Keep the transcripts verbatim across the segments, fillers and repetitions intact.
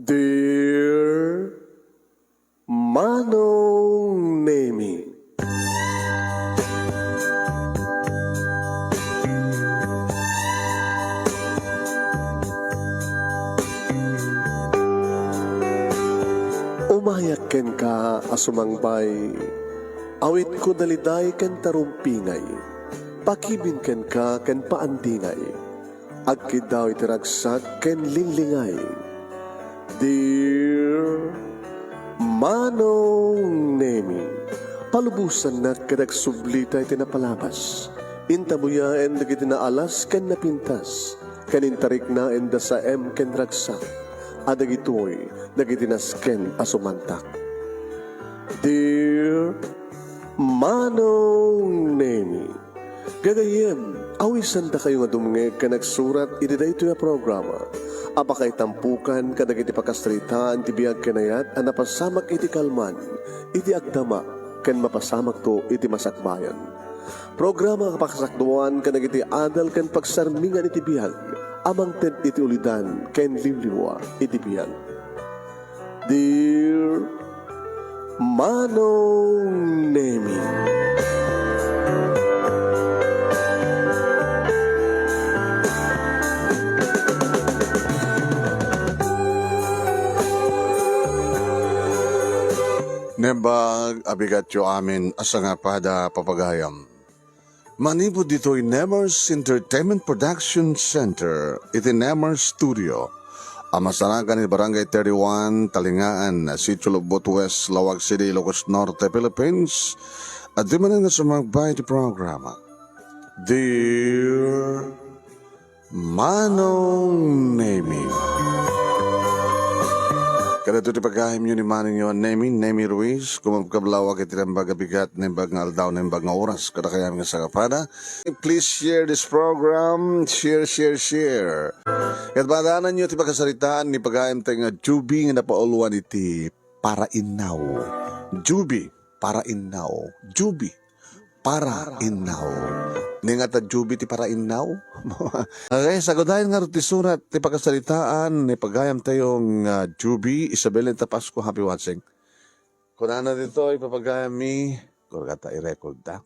Dear Manong Nemi. Umayak kenka a sumangbay, awitko daliday ken tarumpingay, pakibin kenka ken paandingay. Agkiddaw iti ragsak ken linglingay. Dear Manong Nemi, palubosannak ket agsublita iti napalabas. Intabuyaen dagiti naalas ken napintas, ken intariknaenda saem ken ragsak, a dagitoy dagiti nasken a sumantak. Dear Manong Nemi, gagayyem, awisandakayo nga dumngeg ken agsurat iti daytoy a programa a pakaitampukan kadagiti pakasaritaan ti biag ken ayat a napasamak iti kalman, iti agdama, ken mapasamakto iti masakbayan. Programa a pakasakduan kadagiti adal ken pagsarmingan iti biag a mangted iti ulidan ken liwliwa iti biag. Dear Manong Nemi. Nembag a bigatyo amin a sangapada, papagayam. Manipud ditoy Nemers Entertainment Production Center iti Nemers Studio a masarakan iti Barangay thirty-one, Talingaan, Sitio Lubot West, Laoag City, Ilocos Norte, Philippines, adda manen nga sumangbay iti programa. Dear Manong Nemi. Kadagitoy ti pagayamyo ni Manongyo a Nemi, Nemi Ruiz, kumabkablawak iti naimbag a bigat, naimbag nga aldaw, naimbag nga oras, kadakayo amin nga sangapada. Please share this program. Share, share, share. Ket padananyo ti pakasaritaan ni pagayamtayo nga Juby nga napauluan iti parainnaw. Juby, parainnaw. Juby, parainnaw. Ni nga ta Juby ti parainnaw? Okay, sagudayen ngarud ti surat ti pakasaritaan ni pagayamtayo nga Juby, Isabel and Pasco, happy watching. Kunana ditoy, papagayammi, kurgata i-record ta.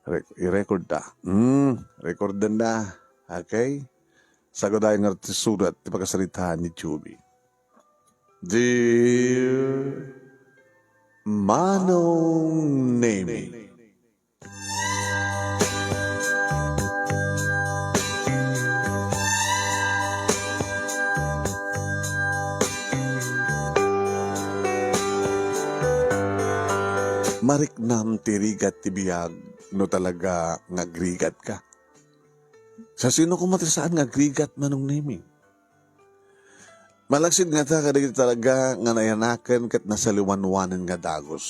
Re-, i-record ta. Hmm, record na. Okay? Sagudayen ngarud ti surat ti pakasaritaan ni Juby. Dear Manong Nemi. Mariknam ti rigat ti biag no talaga nga agrigatka. Sa sino koma ti saan nga agrigat, Manong Nemi? Malaksid ngata kadagiti talaga nga nayanaken ket nasaliwanwanen nga dagus.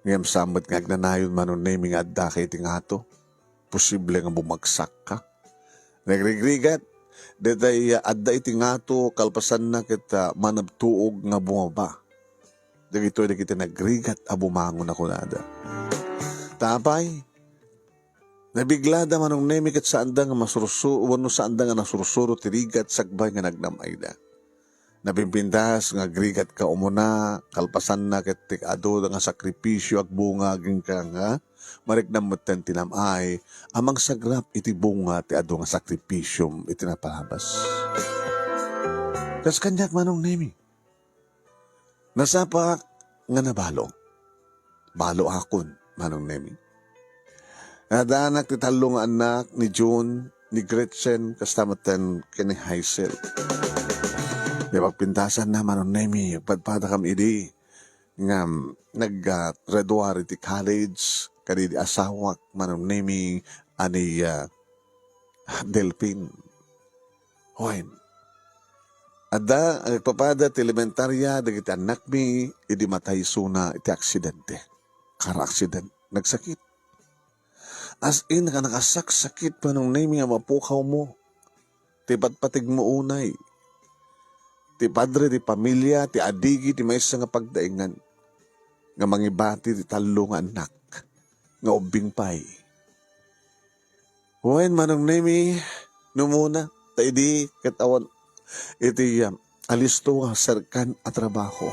Ngem saan met nga agnanayon, Manong Nemi, nga addaka iti ngato? Posible nga bumagsakka. Nagrigrigat, daytay adda iti ngato, kalpasanna ket, ah, manabtuog nga bumaba. Dagitoy dagiti nagrigat a bumangon a kunada. Ta apay, nabiglada, Manong Nemi, ket saanda nga masursuro, wenno saanda nga nasursuro ti rigat sakbay nga nagnam-ayda. Napimpintas nga agrigatka umuna, kalpasanna ket ti adu nga sakripisio agbunga kenka nga mariknam metten ti nam-ay a mangsagrap iti bunga ti adu nga sakripisiom iti napalabas. Kas kaniak, Manong Nemi, nasapaak nga nabalo. Baloakon, Manong Nemi. Addanak ti tallo nga annak, ni June, ni Gretchen, kasta metten ken ni Hazel. Di pagpintasanna, Manong Nemi, padpadakam idi nga nag, ah, graduar iti college, kadi di asawak, Manong Nemi, a ni, ah, Delphin. Wen, adda agpapada ti elementaria dagiti annakmi idi matay isuna iti aksidente. Car accident. Nagsakit. As in, nga nakasaksakit, Manong Nemi, nga mapukawmo. Ti patpategmo unay. Ti padre di pamilia, ti adigi, ti maysa nga pagtaengan nga mangibati ti tallo nga annak nga ubbing pay. Wen, Manong Nemi, numuna, ta idi ket awan iti, ah, alisto nga serkan a trabaho.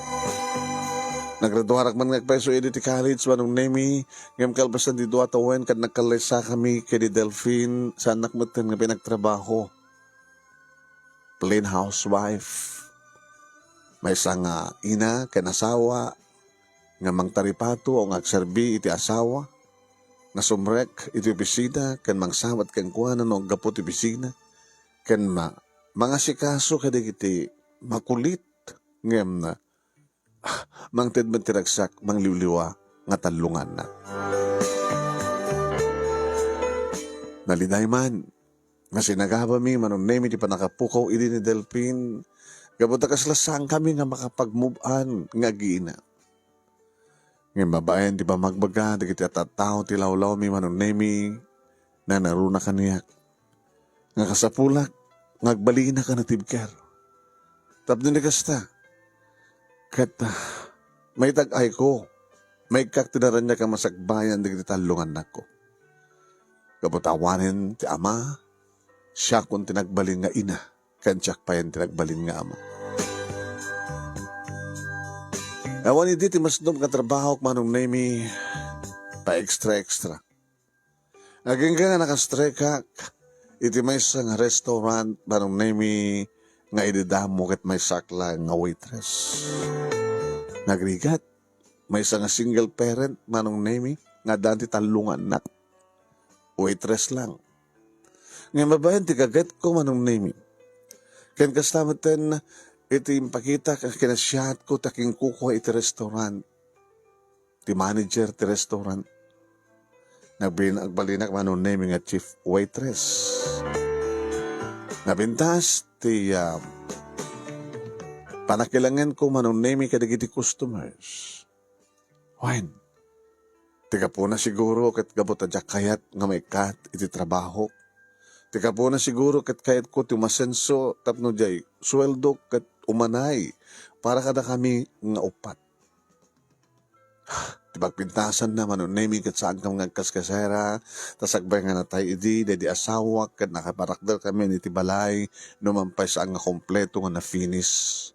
Nagraduarak man nga agpayso idi ti college, Manong Nemi, ngem kalpasan ti dua tawen ket nagkallaysakami ken ni Delfin, saannak metten nga pinagtrabaho. Plain housewife. Maysa nga ina ken asawa nga mangtaripato o nga agserbi iti asawa, nga sumrek iti opisina ken mangsabat kenkuana no aggapu ti opisina, ken ma-, mangasikaso kadagiti makulit ngem mangted met ti ragsak mangliwliwa nga tallonganna. Naliday man nga sinagabami, Manong Nemi, ti pannakapukaw idi ni Delfin, gapu ta kasla saankami nga makapag-move on nga agina. Ngem babaen ti pammagbaga dagiti a tattao ti lawlawmi, Manong Nemi, nanaruna kaniak nga kasapulak nga agbalinaka a natibker. Tapno ni kasta, ket, ah, maitag-ayko, maikkak ti naraniag a masakbayan dagiti tallongannakko. Gapu ta awanen ti ama, siakon ti nagbalin nga ina, ken siak payen ti nagbalin nga ama. Awan idi ti masdom nga trabahok, Manong Nemi, pa-extra-extra. Agingga nga nakastrekak iti maysa nga restaurant, Manong Nemi, nga idi damo ket maysak laeng nga waitress. Nagrigat, maysa nga single parent, Manong Nemi, nga addaan ti tallongannak. Waitress lang. Ngem babaen ti gagetko, Manong Nemi. Ken kasta metten iti impakitak a kinasiatko ti akinkukua iti restaurant. Ti manager ti restaurant. Nagbin-, agbalinak, Manong Nemi, nga chief waitress. Napintas ti, ah, panakilangenko, Manong Nemi, kadagiti customers. Wen, ti gapuna siguro ket gapu ta diak kayat nga maikkat iti trabahok. Ti gapuna siguro ket kayatko ti umasenso tapno diay sueldok ket umanay para kadakami nga uppat. Ti pagpintasanna, Manong Nemi, ket saankami nga agkaskasera, ta sakbay nga natay idi, daydi asawak ket nakaparakderkami iti balay, no man pay saan nga kompleto nga na-finish.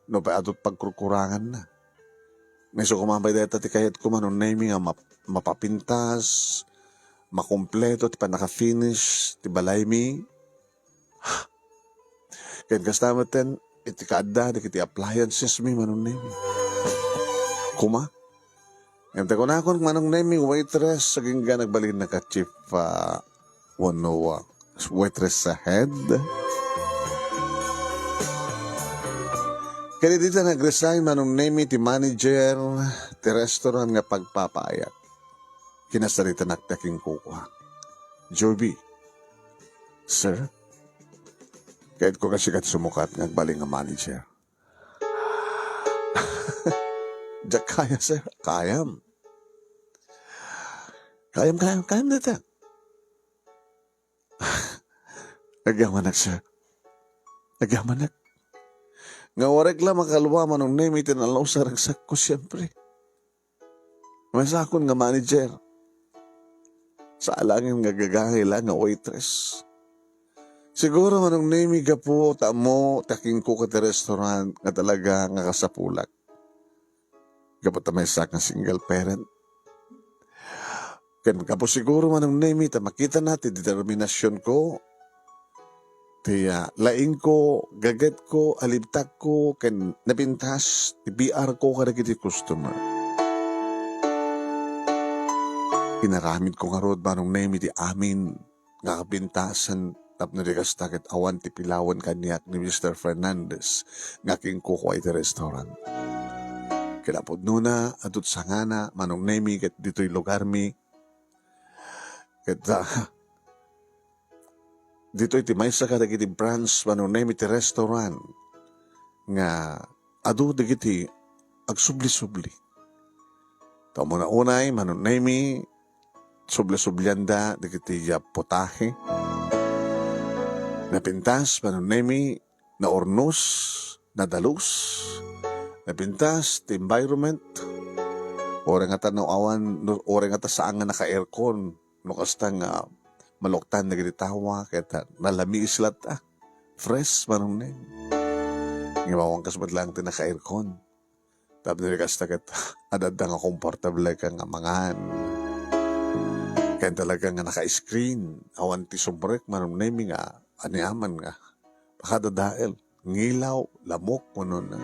No pay adu ti pagkurkuranganna. Nga isu koma pay dayta ti kayatko, Manong Nemi, nga map-, mapapintas, makompleto ti pannaka-finish ti balaymi. Ken kasta metten iti kaadda dagiti appliancesmi, Manong Nemi. Koma, ngem ta kunakon, Manong Nemi, waitress, agingga nagbalinak a chief, ah, wenno, ah, waitress ahead. Ken idi ta nag-resign, Manong Nemi, ti manager ti restaurant nga pagpapaayak. Kinasaritanak ti akinkukua. Joby, "Sir, kayatko nga sika ti sumukat nga agbalin nga manager." "Diak kaya, sir." "Kayam. Kayam, kayam, kayam dayta." "Agyamanak, sir. Agyamanak. Nga warek la makalua, Manong Nemi, ti nalaus a ragsakko, siempre. Maysakon nga manager. Saan laeng nga gagangay la nga waitress. Siguro, Manong Nemi, gapu ta ammo ti akinkukua ti restaurant nga talaga nga kasapulak. Gapu ta maysak nga single parent. Ken gapu siguro, Manong Nemi, ta makitana ti determinasyonko, ti, ah, laingko, gagetko, alibtakko, ken napintas ti P R ko kadagiti customer. Inaramidko ngarud, Manong Nemi, ti amin nga kapintasan tapno di kasta ket awan ti pilawen kaniak ni Mister Fernandez nga akinkukua iti restaurant. Kinapudnona, adu ti sangana, Manong Nemi, ket ditoy lugarmi, ket, ah, ditoy ti maysa kadagiti branch, Manong Nemi, ti restaurant nga adu dagiti agsubli-subli. Ta umuna unay, Manong Nemi, subli-sublianda dagiti, ah, putahe. Napintas, Manong Nemi, naurnos, nadalus. Napintas ti environment. Uray ngata no awan, no, uray ngata saan nga naka-aircon, no kasta nga maluktan dagiti tawa, ket, ah, nalamiis latta. Fresh, Manong Nemi. Ngem awan kas met laeng ti naka-aircon. Tapno di kasta ket, ad-adda nga komportable ka nga mangan. Ken talaga nga naka-screen, awan ti sumrek, Manong Nemi, nga aniaman nga pakadadael, ngilaw, lamok, kunona.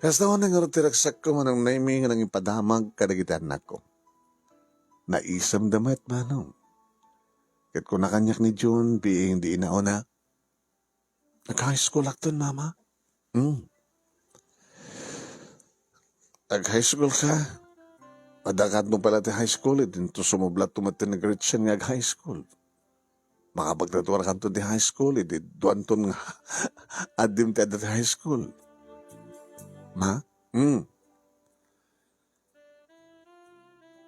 Kasta unay ngarud ti ragsakko, Manong Nemi, nga nangipadamag kadagiti annakko. Naisem da met, Manong. Ket kuna kaniak ni June, biing di inauna, "Ag-high school akton, Mama." Hmm. "Ag-high school ka? Adda ka no pala ti high school, idinto sumublatto met ti ni Gretchen nga ag-high school. Makapaggraduar kanto ti high school, idi duanton nga addim ti adda ti high school." "Ma?" Hmm.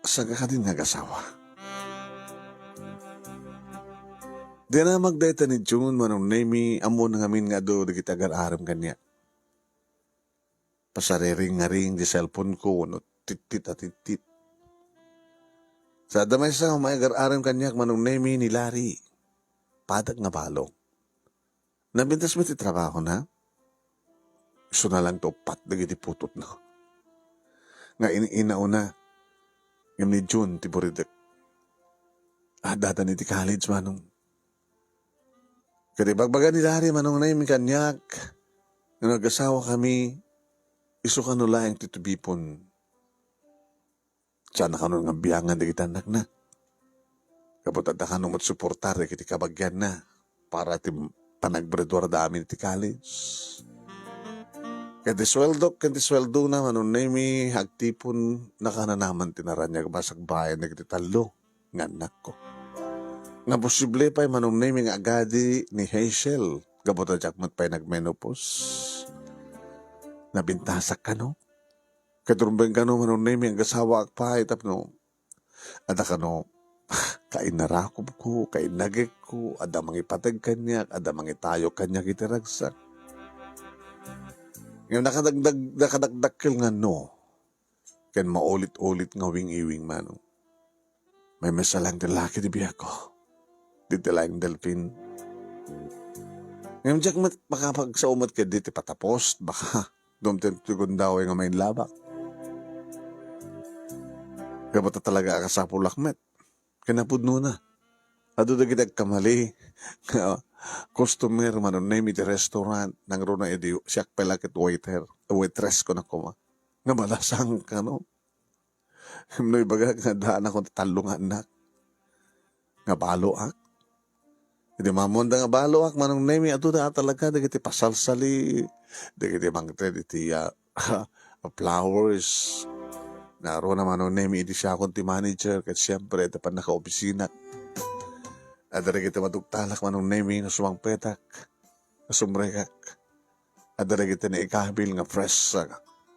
"Saan ka kadin nga agasawa?" Dinamag dayta ni June, Manong Nemi, ammona ngamin nga adu dagiti agar-arem kaniak. Pasariringaring ti cellphone ko, wenno tittit a tittit. Sa adda maysa nga umay agar-arem kaniak, Manong Nemi, ni Larry. Padak nga balo. Napintas met ti trabahona. Isuna laeng ti uppat dagiti putotna. Nga in-, inauna, ngem ni June ti buridek. Addatan iti college, Manong. Ket ibagbaga ni Larry, Manong Nemi, kaniak, nga no agasawakami, isu kano laeng ti tubipon. Saanna kano nga biangan dagiti annakna. Gapu ta adda kano met suportar dagiti kabagianna para ti panaggraduarda amin iti college. Ket ti sueldok ken ti sueldona, Manong Nemi, agtipon, nakananaman ti naraniag masakbayan dagiti tallo nga annakko. Nga posible pay, Manong Nemi, nga agadi ni Hazel gapu ta diak met pay nagmenopause. Napintasak kano? Ket rumbeng kano, Manong Nemi, agasawaak pay tapno adda kano kainarakobko, kainagekko, adda mangipateg kaniak, adda mangitayo kaniak iti ragsak. Ngem nakadagdag-, nakadakdakkel nga no, ken maulit-ulit nga wing-iwing, Manong. Maymaysa laeng ti laki ti biagko. Ditoy laeng Delfin. Ngem diak met makapagsao met ket ditoy patapos, baka dumteng ti gundaway nga mainlabak. Gapu ta talaga a kasapulak met. Ken napudnona, adu dagiti agkamali nga customer, Manong Nemi, iti restaurant, nangruna idi siak pay la ket waiter, waitress ko na koma. Nga malasang kano? No ibagak nga addaanakon ti tallo nga annak, nga baloak. Idi maammoanda nga baloak, Manong Nemi, adu da talaga dagiti pasalsali, dagiti mangted iti, ah, flowers. Nangruna, Manong Nemi, idi siakon ti manager, ket siempre, iti pannakaopisinako. Adda dagiti madugtalak, Manong Nemi, no sumangpetak, no sumrekak. Adda dagiti naikabil nga fresh, ah,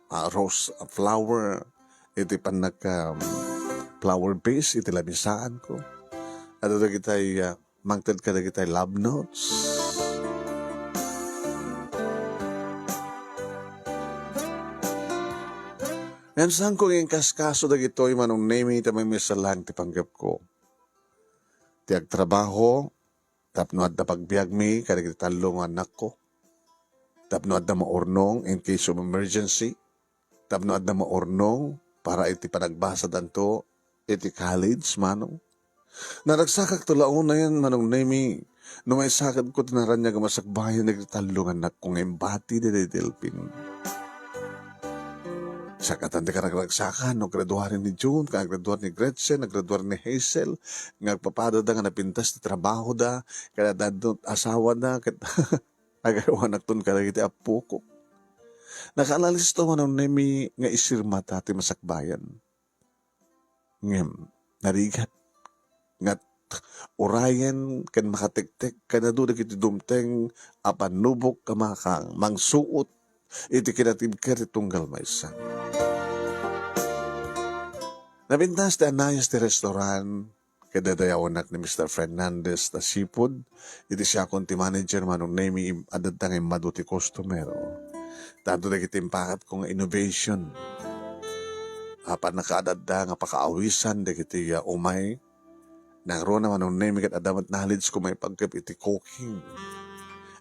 ah, rose, ah, flower iti pannak-, um, flower vase iti lamisaanko. Adda dagiti, ah, mangted kadagiti love notes. Ngem saanko nga inkaskaso dagitoy, Manong Nemi, ta maymaysa laeng ti panggepko. Ti agtrabaho, tapno adda pagbiagmi kadagiti tallo nga annakko, tapno adda maurnong in case of emergency, tapno adda maurnong para iti panagbasadanto iti college, Manong. Naragsakakto la unayen, Manong Nemi, no maisaketko ti naraniag a masakbayan dagiti tallo nga annakko nga imbati daydiay Delfin. Sakatan ti karagragsakan no graduaren ni June, kagraduar ni Gretchen, nagraduar ni Hazel, nga agpapadada nga napintas ti trabahoda, ket adda asawada, ket agayawanakton kadagiti appoko. Nakaanalisto, Manong Nemi, nga isirmata ti masakbayan. Ngem, narigat, nga urayen ken makatektek kadado dagiti dumteng a pannubok a makang-, mangsuot iti kinatibker ti tunggal maysa. Napintas ti anayas ti restaurant, ket dadayawenak ni Mister Fernandez ta Seafood, iti siakon ti manager, Manong Nemi, im-, adda nga immadu ti customer. Tanto dagiti impakatko nga innovation. Apan nakaadda nga pakaawisan dagiti, ah, umay. Nangruna, Manong Nemi, ket adda met knowledge ko maipaggep iti cooking.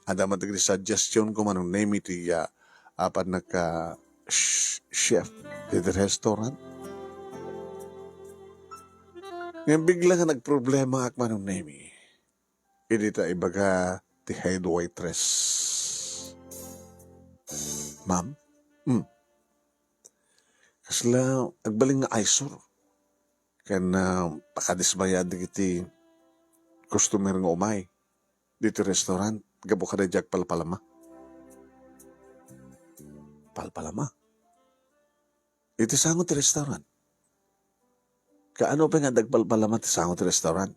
Adda met dagiti suggestion ko, Manong Nemi, ti, ah, apan nagka sh-, chef iti restaurant. Ngem bigla nga nagproblemaak, Manong Nemi, idi ta ibaga ti head waitress. Ma'am? Hmm. Kasla agbalin nga eyesore ken, ah, pakadismayaan dagiti customer nga umay ditoy restaurant gapu kada diak palpalama. Palpalama? Iti sango ti restaurant. Kaano pay nga dagpalpalama ti sango ti restaurant?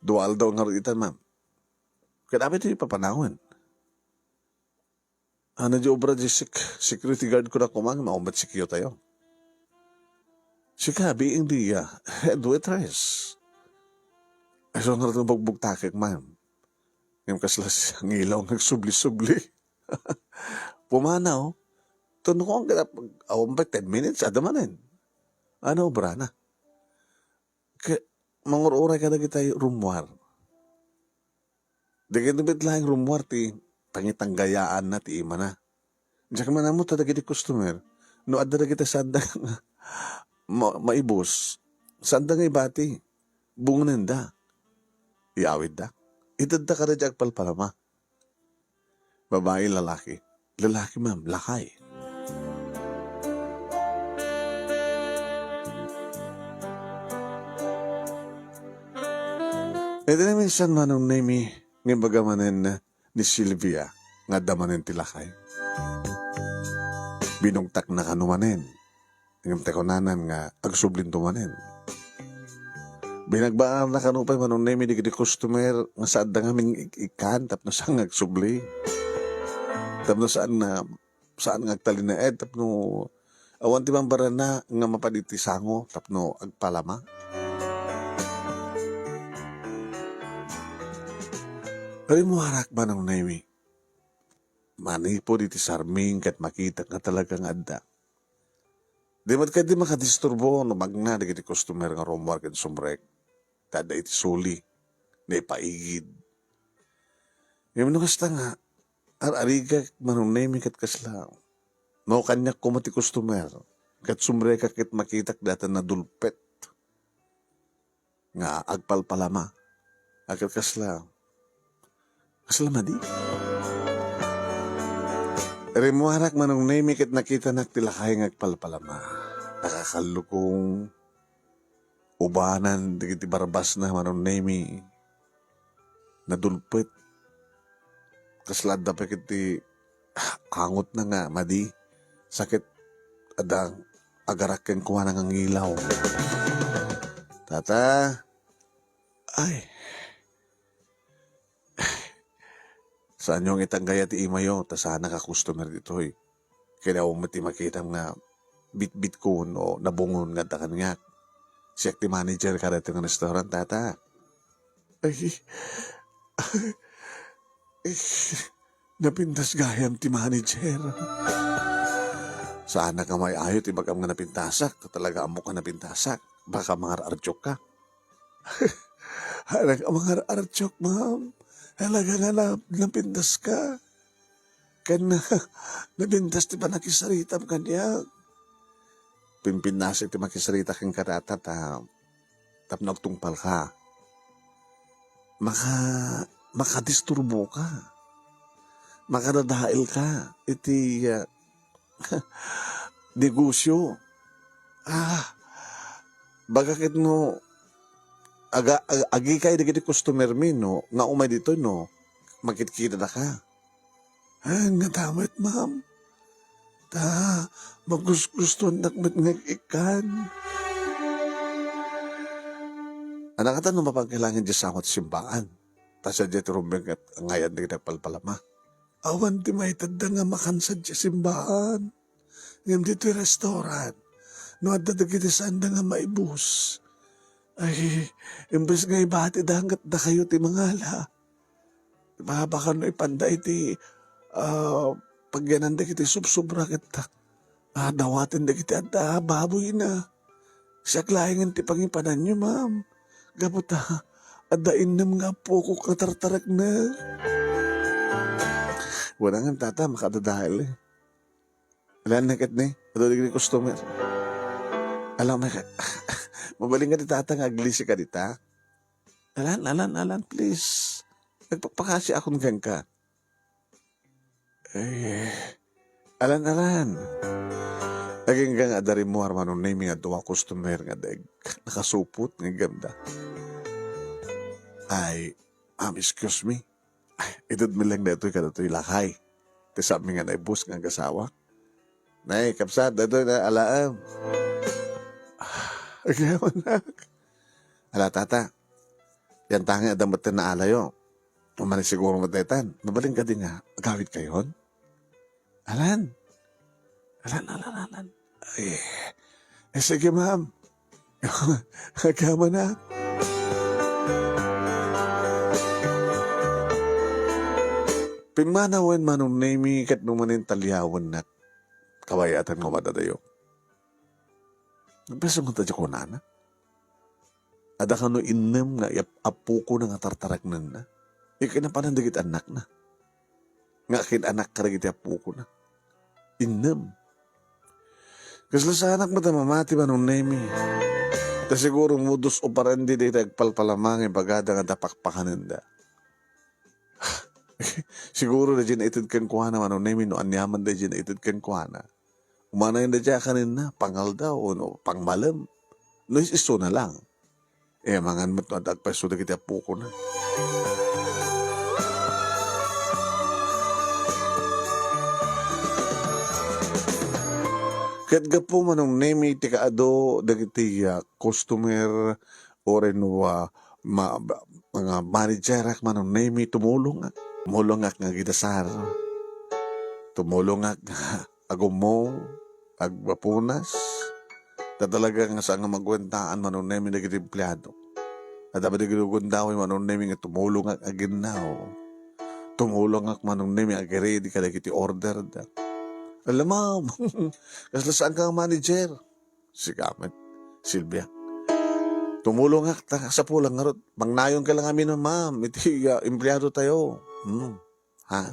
Dua aldaw ngarud itan, ma'am. Ket apay ti papanawen? Ano di obra di sec-, security guard ko na kumang, maumbat secure tayo. Sika, being the, ah, head waitress. Ay, so nga ito magbugtakek, ma'am. Ngem kasla si ang ilaw nga agsubli-subli. Pumanaw. Tunukon ka na, awan pa ten minutes, adda manen. Ano, obra na? Ke-, mangur-uray ka dagiti rumwar. Dagiti met laeng rumwar ti pangitanggayaanna ti imana. Diak man ammo ta dagiti customer, no adda dagiti saanda nga ma-, maibus, saanda nga ibati, bungnenda. Iyawidda. Itedda kada diak palpalama. Babae, lalaki. Lalaki, ma'am, lakay. Iti naminsan, Manong Nemi, nga ibaga manen ni Sylvia nga adda manen ti lakay. Binugtakna kano manen. Ngem ta kunanan nga agsublinto manen. Binagbaanna kano pay, Manong Nemi, dagiti customer nga saanda ngamin ik-, ikkan tapno saan nga agsubli. Tapno saan na, saan nga agtalinaed tapno awan ti mambarana nga mapadi ti sango tapno agpalama. Rimmuarak, Manong Nemi. Manipud iti sarming ket makitak nga talaga nga adda. Di met kadi makadisturbo no magna dagiti customer nga rummuar ken sumrek. Ta adda iti suli, naipaigid. Ngem no kasta nga, ar-arigak, Manong Nemi, ket kasla. No kaniak koma ti customer, ket sumrekak ket makitak dayta nadulpet nga agpalpalama. Ket kasla, kasla madi. Rimmuarak, Manong Nemi, ket nakitanak ti lakay nga agpalpalama. Nakakallukong ubanan dagiti barbasna, Manong Nemi. Nadulpet. Kasla adda pay ket ti angotna nga madi. Sakit adda agarak kenkuana nga ngilaw. Tata, ay. Saanyo nga itanggaya ti imayo, ta saanak a customer ditoy. Kayatmo met ti makitam nga bitbitkon o nabungon nga adda kaniak. Siak ti manager kadaytoy nga restaurant, tata. Ay, ay, napintas gayam ti manager. Saanak a may-ayo ti ibagam nga napintasak. Talaga ammok nga napintasak. Baka mangar-arjok ka. Anak a mangar-arjok, ma'am. Talaga nga na-, napintas ka. Ken napintas ti panakisaritam kaniak. Pimpinasek ti makisarita kenka, tata, ta tapno agtungpal ka. Maka-, makadisturbo ka. Makadadael ka iti, ah, negosio. Ah, baga ket no aga-, ag-, agikay dagiti customer mi, no, nga umay ditoy, no, makitkita daka. Ah, nga damet, ma'am. Ta, magusgustuannak met nga ikkan. Anak, ata no mapagkailangan di sango ti simbaan. Ta sadiay ti rumbeng ket ngayan dagiti agpalpalama. Awan ti maitedda nga makan sadiay simbaan. Ngem ditoy restaurant, no adda dagiti saanda nga maibus, ay, imbes nga ibatida ket dakayo ti mangala, ibabakan no ipanda iti, ah, pagyanan dagiti subsobra ket, ah, dawaten dagiti adda baboyna. Siak laengen ti pangipananyo, ma'am. Gapu ta, Adda innem nga apokok nga tartareknek. Wen ngarud, tata, makadadael, eh. Alanna ket ni, adu dagiti customer. Alanna ket, mabalin kadi, tata, nga aglisi kadi ta? Alan, alan, alan, please. Agpakpakasiakon kenka. Eh, alan, alan. Agingga nga adda rimmuar, Manong Nemy, nga dua customer nga dek nakasupot nga gamda. Ay, ma'am, excuse me. Ay, itedmi lang daytoy kadatoy lakay. Ti saanmi nga naibus nga agasawa. Nay, kabsat, daytoy na alaem. Agyaman na. Ala, tata. Yan tangay adda met ti naalayo. Umani siguro met daytan. Mabalin kadi nga agawidkayon? Alan. Alan, alan, alan. Ay, eh, sige, ma'am. Agyaman na. Pimmanawen, Manong Nemy, ket no manen taliawennak. Kabayatan nga madadayo. Nagpasungod ta di kunana. Adda kano innem nga ap-, apokona nga tartareknenna. Ikinapanan dagiti annakna. Nga akin-anak kadagiti apokona. Innem. Kasla saanak met a mamati, Manong Nemy. Ta siguro modus operandi dayta agpalpalama nga ibagada nga adda pakpakanenda. Siguro daydiay naited kenkuana, Manong Nemy, no aniaman daydiay naited kenkuana. Umanayenda daydiay a kanenna, pangaldaw, no, pangmalem. No, is-, isuna lang. Eh, amangan met no adda agpayso dagiti apokona. Ket gapu, Manong Nemy, ti kaadu dagiti, ah, customer, uray no, ah, ma-, ba-, mga managerak, Manong Nemy, tumulongak. Tumulongak nga agidasar. Tumulongak nga agummo, agbapunas. Ta talaga nga saan nga makuentaan, Manong Nemy, dagiti empleado. Adda met dagiti gundaway, Manong Nemy, nga tumulongak aginnaw. Tumulongak, Manong Nemy, agiredi kadagiti order da. Ala, ma'am, kasla saan ka nga manager? Sika met, Silvia. Tumulongak ta, sapulan ngarud. Mangnayon ka lang amin, ma'am. Iti, ah, empleado tayo. Hmm. Ha?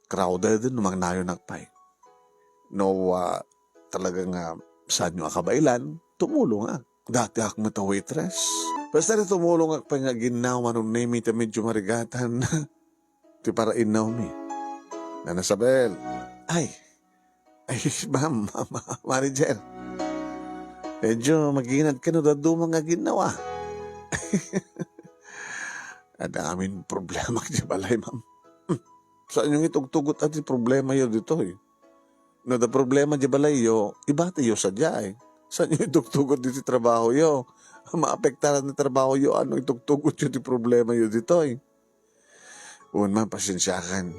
Crowded no mangnayonak pay. No, ah, talaga nga saanyo a kabaelan, tumulongak. Dati ak met a waitress. Basta ni tumulongak pay nga aginnaw, Manong Nemy, ta medyo marigatan ti parainnawmi. Nana Isabel. Ay, Ay, ma'am, ma'am, manager. Medyo maginad ka no dadduma nga aginnaw, ah. Adda amin problema diay balay, ma'am. Hmm. Saanyo nga itugtugot ti problemayo ditoy? No adda problema diay balayyo, ibatiyo sadiay. Saanyo itugtugot ditoy trabahoyo? Maapektaran ti trabahoyo, no itugtugotyo ti problemayo ditoy. Wen, ma'am, pasensiakan.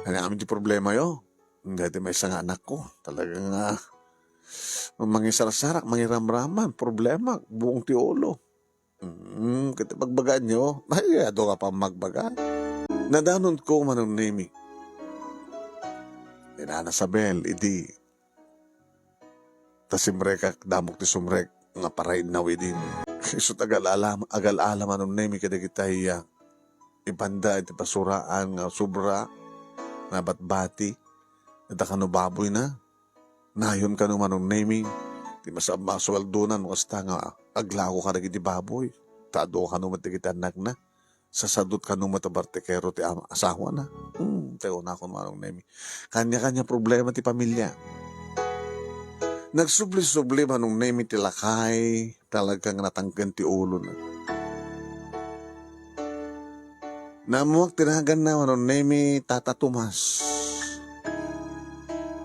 Ania amin ti problemayo? Daydi maysa nga anakko, talaga nga mangisarsarak, mangiramraman, problema, buong ti ulo. Mm, ket bagbagaanyo, ay, adu nga pammagbaga. Nadanonko, Manong Nemy. Ni Nana Isabel, idi Ta simrekak, damok ti sumrek nga parainnaw idin. Isu ti agal-alam-, agal-ala, Manong Nemy, kadagitay, ah, ipanda iti pasuraan nga sobra, nabatbati. Ita kano baboyna. Nayon kano, Manong Nemy, ti mas-, masueldonan no kasta nga aglago kadagiti baboy. Ta adu kano met dagiti annakna. Sasadot kano met a bartekero ti ama, asawana. Hmm, ti kunakon, Manong Nemy. Kanya-kanya problema ti pamilia. Nagsubli-subli, Manong Nemy, ti lakay, talaga nga natangken ti ulona. Naammoak ti naganna, Manong Nemy, Tata Tomas.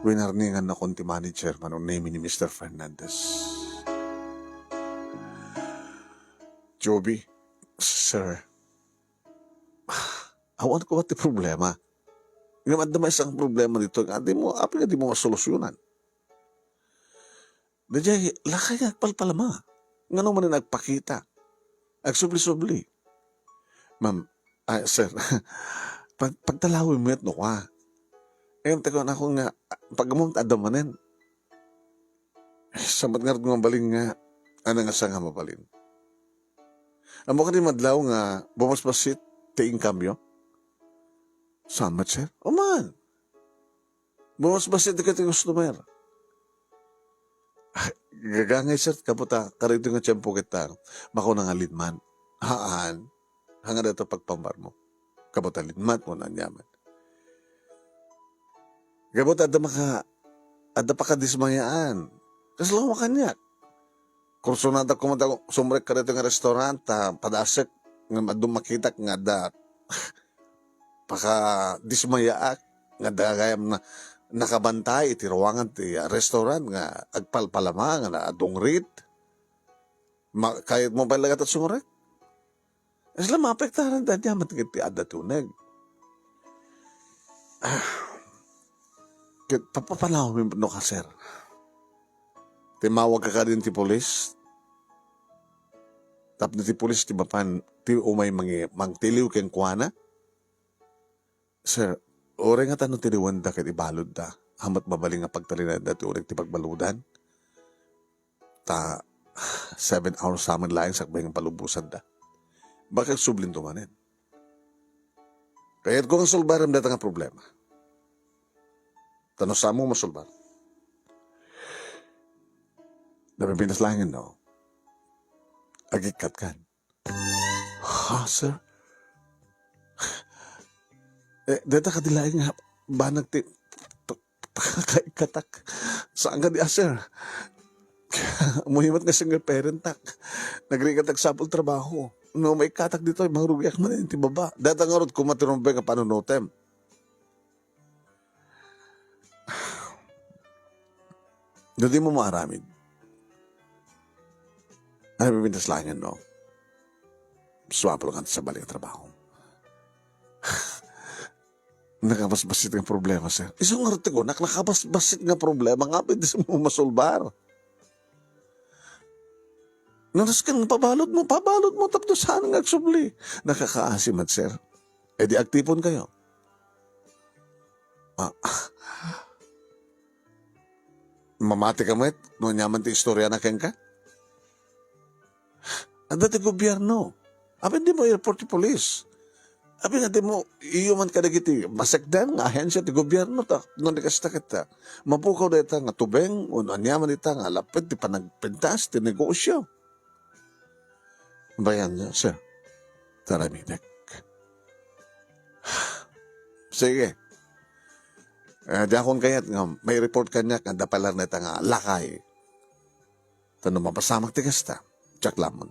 Winarningannakon ti manager, Manong Nemy, ni Mister Fernandez. Joby, sir, awan ko ti problema. Ngem adda maysa nga problema ditoy nga dimo, apay nga dimo masolusyonan? Daydiay, lakay nga agpalpalama. Ngano man nga agpakita? Agsubli-subli. Ma'am, ah, sir, pag-, pagtalawem met no ka. Ngem, ti kunakon nga, pag-ammom, adda manen. Sa met ngarud nga mabalin nga, ania nga sa nga mabalin? Ammo kadi madlaw nga bumasbasit ti income-yo? Saan met, sir? Uman. Bumasbasit dagiti customer. Gagangay, sir, kabuta, karito nga tiempo kita, makuna nga linmat. Haan. Hanga dayta pagpambarmo. Kabuta linmat mo, nanyaman. Kabuta, adda maka-, adda pakadismayaan. Kasla kaniak. Kursunada koma ta sumrek kadaytoy nga restaurant, ta padasek ngem adu makitak nga adda pakadismayaak nga adda gayam na, nakabantay iti ruangan ti, ah, restaurant nga agpalpalama nga na-, adungrit. Ma-, kayatmo pay laeng ta sumrek? Kasla maapektaran dayta met iti adda ti uneg. Ah, ket papapanawmi no ka, sir. Timmawag ka kadin ti pulis. Tapno ti pulis ti mapan, ti umay mangi-, mangtiliw kenkuana. Sir, uray nga ta no tiliwenda ket ibaludda, a met mabalin nga pagtalinaedda ti uneg ti pagbaludan. Ta seven hours sa met laeng sakbay nga palubosanda. Baka agsublin to manen. Kayatko nga sulbarem dayta nga problema. Ta no saanmo masulbar, napipintas laengen, no? Agikkat kan. Ha, sir? Eh, dayta kadi laeng nga banag ti p-, p-, pakakaikkatak. Saan kadi, ah, sir? Ammoyo met nga single parent-ak. Nagrigat agsapul trabaho. No maikkatak ditoy, mangrugiak manen iti baba. Dayta ngarud koma ti rumbeng a panunotem. No dimo maaramid, napipintas laengen, no? Suapul nga sabali nga trabaho. Nakabasbasit nga problema, sir. Isu ngarud ti kunak, nakabasbasit nga problema. Nga pwede mo masulbar. Nanasken nga pabaludmo, pabaludmo, tapno saan nga agsubli. Nakakaasi met, sir. E di agtipon kayo. Ah, mamati ka met, no aniaman ti istorya na kenka? Adda ti gobierno. Apay dimo i-report ti pulis? Apay nga dimo iyuman kadagiti basekdan nga ahensya ti gobierno ta, no di kasta ket, ah, mapukaw dayta nga tubeng wenno aniaman ita nga lapped ti panagpintas ti negosyo. Bayan, sir. Taramidek. Sige. Eh, diakon kayat nga may report kaniak nga adda pay laeng dayta nga lakay. Ta no mapasamak ti kasta, diak laeng.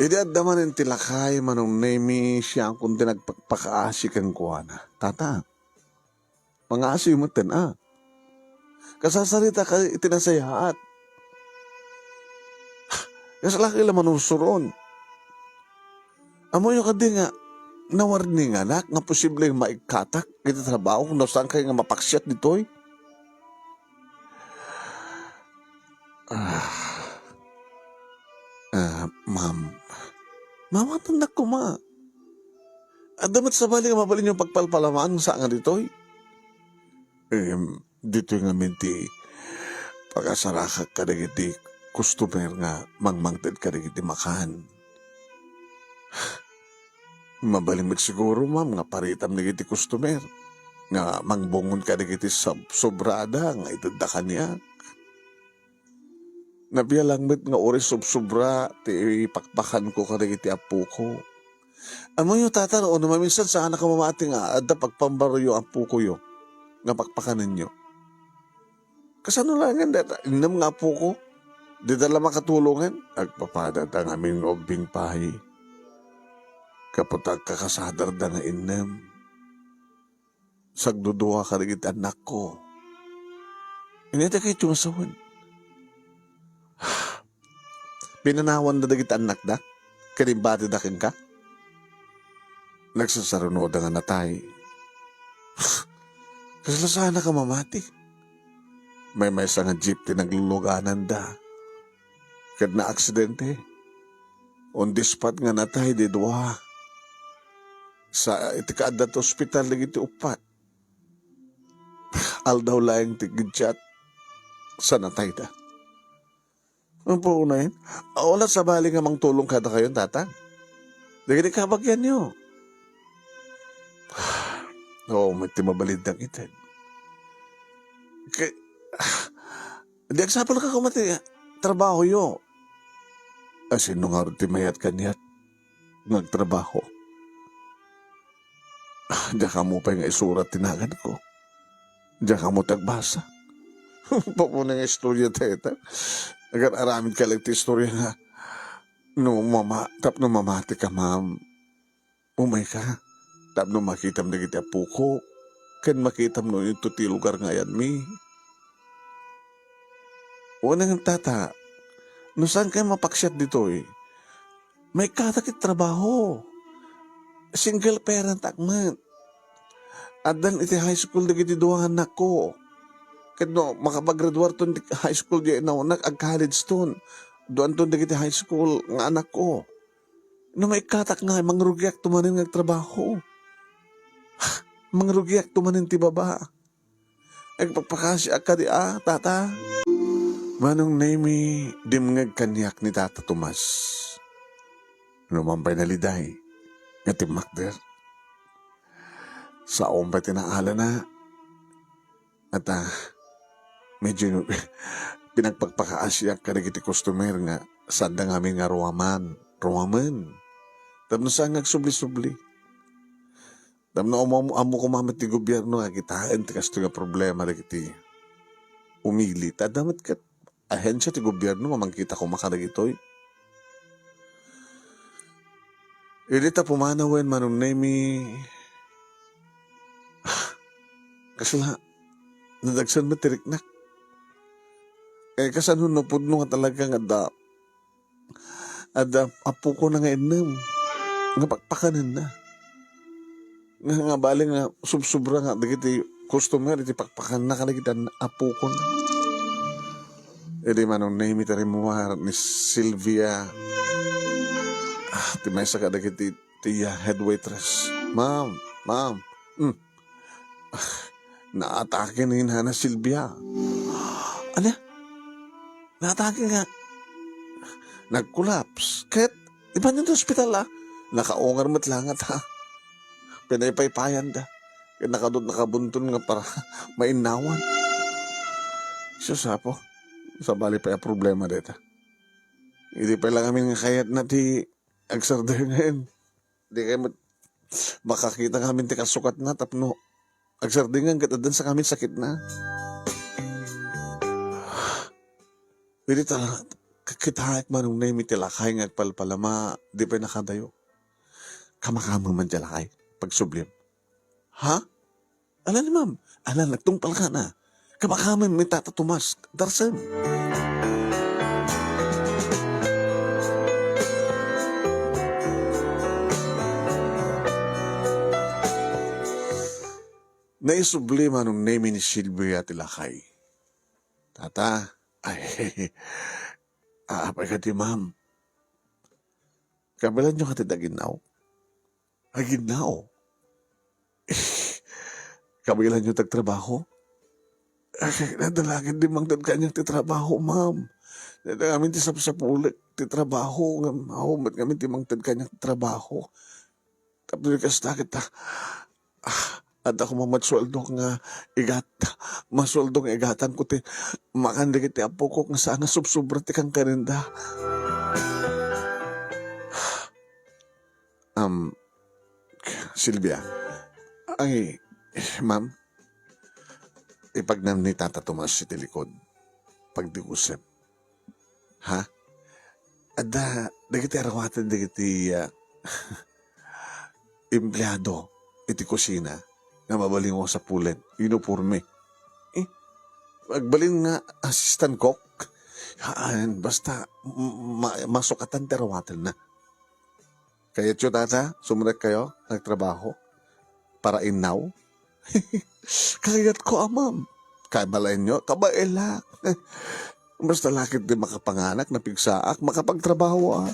Idi adda manen ti lakay, Manong Nemy, siakon ti nagpakpakaasi kenkuana. Tata, mangaasiyo metten, a. Kasasarita ka iti nasayaat. Kasla ka la manursuron. Ammoyo kadi nga nawarninganak nga posible nga maikkatak iti trabaho no saan kay nga mapaksiat ditoy? Ah. Ah, ma'am. Mamatendak koma. Adda met sabali nga mabalinyo pagpalpalamaan sa nga ditoy. Em, ditoy ngamin ti pakasarakak kadagiti customer nga mangmangted kadagiti makan. Mabalin met siguro, ma'am, nga paritam dagiti customer nga mangbungon kadagiti sab-, sobrada nga itedda kaniak. Nabialang met nga uray subsobra ti pakpakanko kadagiti appoko. Ammoyo, tata, no, no maminsan saanak a mamati nga adda pagpambaryo appokoyo nga pakpakanenyo. Kasano laengen dayta innem nga appoko? Dida la makatulongen? Agpapadada ngamin nga ubbing pay. Kaputak kakasadarda nga innem. Sagdudua kadagiti annakko. Ania ti kayatyo nga sawen? Pinanawanda dagiti annakda ken imbatida kenka? Nagsasarunoda nga natay. Kasla saanak a mamati. Maymaysa nga jeep ti naglulugananda ket naaksidente. On the spot nga natay ti dua. Sa iti kaadda ti ospital dagiti uppat. Aldaw laeng ti giddiat, sa natayda. Apo unayen, awan la sabali nga mangtulong kadakayo, Tata. Dagiti kabagianyo. Oo, met ti mabalin dagiti. Ke-, di agsapulka koma ti trabahoyo. A, sino ngarud ti mayat kaniak nga agtrabaho? Ah, diak ammo pay nga isurat ti naganko. Diak ammo ti agbasa. Papunay nga istorya dayta. Agar-aramid ka lang ti istorya nga no mama-, tapno mamati ka, ma'am. Umay ka. Tapno makitam dagiti apoko. Ken makitam no into ti lugar nga ayanmi. Wen, Tata, no saan kayo mapaksiat ditoy, maikkatak iti trabaho. Single parent ak met. Addan iti high school dagiti dua nga anakko. Ket no makapaggraduarton ti high school di inaonak, ag-college ton. Duanton dagiti high school nga anakko. No maikkatak nga, mangrugiak to manen nga agtrabaho. Mangrugiak to manen ti baba. Agpakpakasiak kadi a, Tata? Manong Nemi, dimngeg kaniak ni Tata Tomas. Numan pay naliday nga timmakder. Saom pay ti naalana. At, ah, medyo pinagpakpakaasiak kadagiti customer nga saanda ngamin nga ruaman, ruamen. Tapno saan nga agsubli-subli. Tapno ammo, ammo koma met ti gobierno nga kitaen ti kastoy nga problema dagiti umili. Ta adda met ket ahensya ti gobierno nga mangkita koma kadagitoy. Idi ta pumanawen, Manong Nemi, kasla, nadagsen met ti riknak. Eh, kasano no pudno nga talaga nga adda Adda apokona nga innem nga pakpakanenna. Nga, nga bali nga subsobra nga dagiti customer iti pakpakanna kadagiti an-, apokona. Idi Manong Nemi ti rimmuar ni Silvia, ah, ti maysa kadagiti ti iya head waitress. "Ma'am, ma'am." Hmm. Ah, naatake ni Nana Silvia. Ania? Naatake nga nag-collapse. Ket ipanyo ti ospital, ah. Nakaungar met langat, ha. Pinaypaypayan da. Ket nakadut-, nakabunton nga para mainnawan. Sus, Apo. Sabali pay a problema dayta. Idi pay lang amin nga kayatna ti agsardengen. Di kay met makakita ngamin ti kasukatna tapno agsardingan ket addan sa ngamin sakitna. Idi ta, kakitaek Manong Nemi ti lakay nga agpalpalama, di pay nakadayo. Kamakaamem man ti lakay, pagsublim. Ha? Ala ni ma'am, ala nagtungpal ka na. Kamakaamem ni Tata Tomas, darsen. Naisubli Manong Nemi ni Silvia ti lakay. Tata, ay, aapay ka ti ma'am? Kabilanyo ka ti daginnaw? Aginnaw. Kabilanyo ti agtrabaho? Ay, nadalagid di mangted kaniak ti trabaho, ma'am. Dayta ngamin ti sapsapulek ti trabaho, ngem awan met ngamin ti mangted kaniak ti trabaho. Tapno di kasta ket, ah, adda koma met sueldo nga igat, masueldo nga igatanko ti makan dagiti apoko nga saan nga subsobra ti kankanenda. Um, Silvia, ay, ma'am, ipagnam ni Tata Tomas iti likod. Pagdiusem. Ha? Adda, dagiti arawaten dagiti, ah, empleado iti kusina nga mabalin nga sapulen, uniforme. Eh, agbalin nga assistant cook? Haan, basta m-, ma-, masukatan ti arawatenna. Kayatyo, Tata, sumrek kayo, nagtrabaho para innaw? Kayatko a, ma'am. Kabalaenyo, kabaelak. Basta lakit di makapanganak, napigsaak, makapagtrabaho, ah.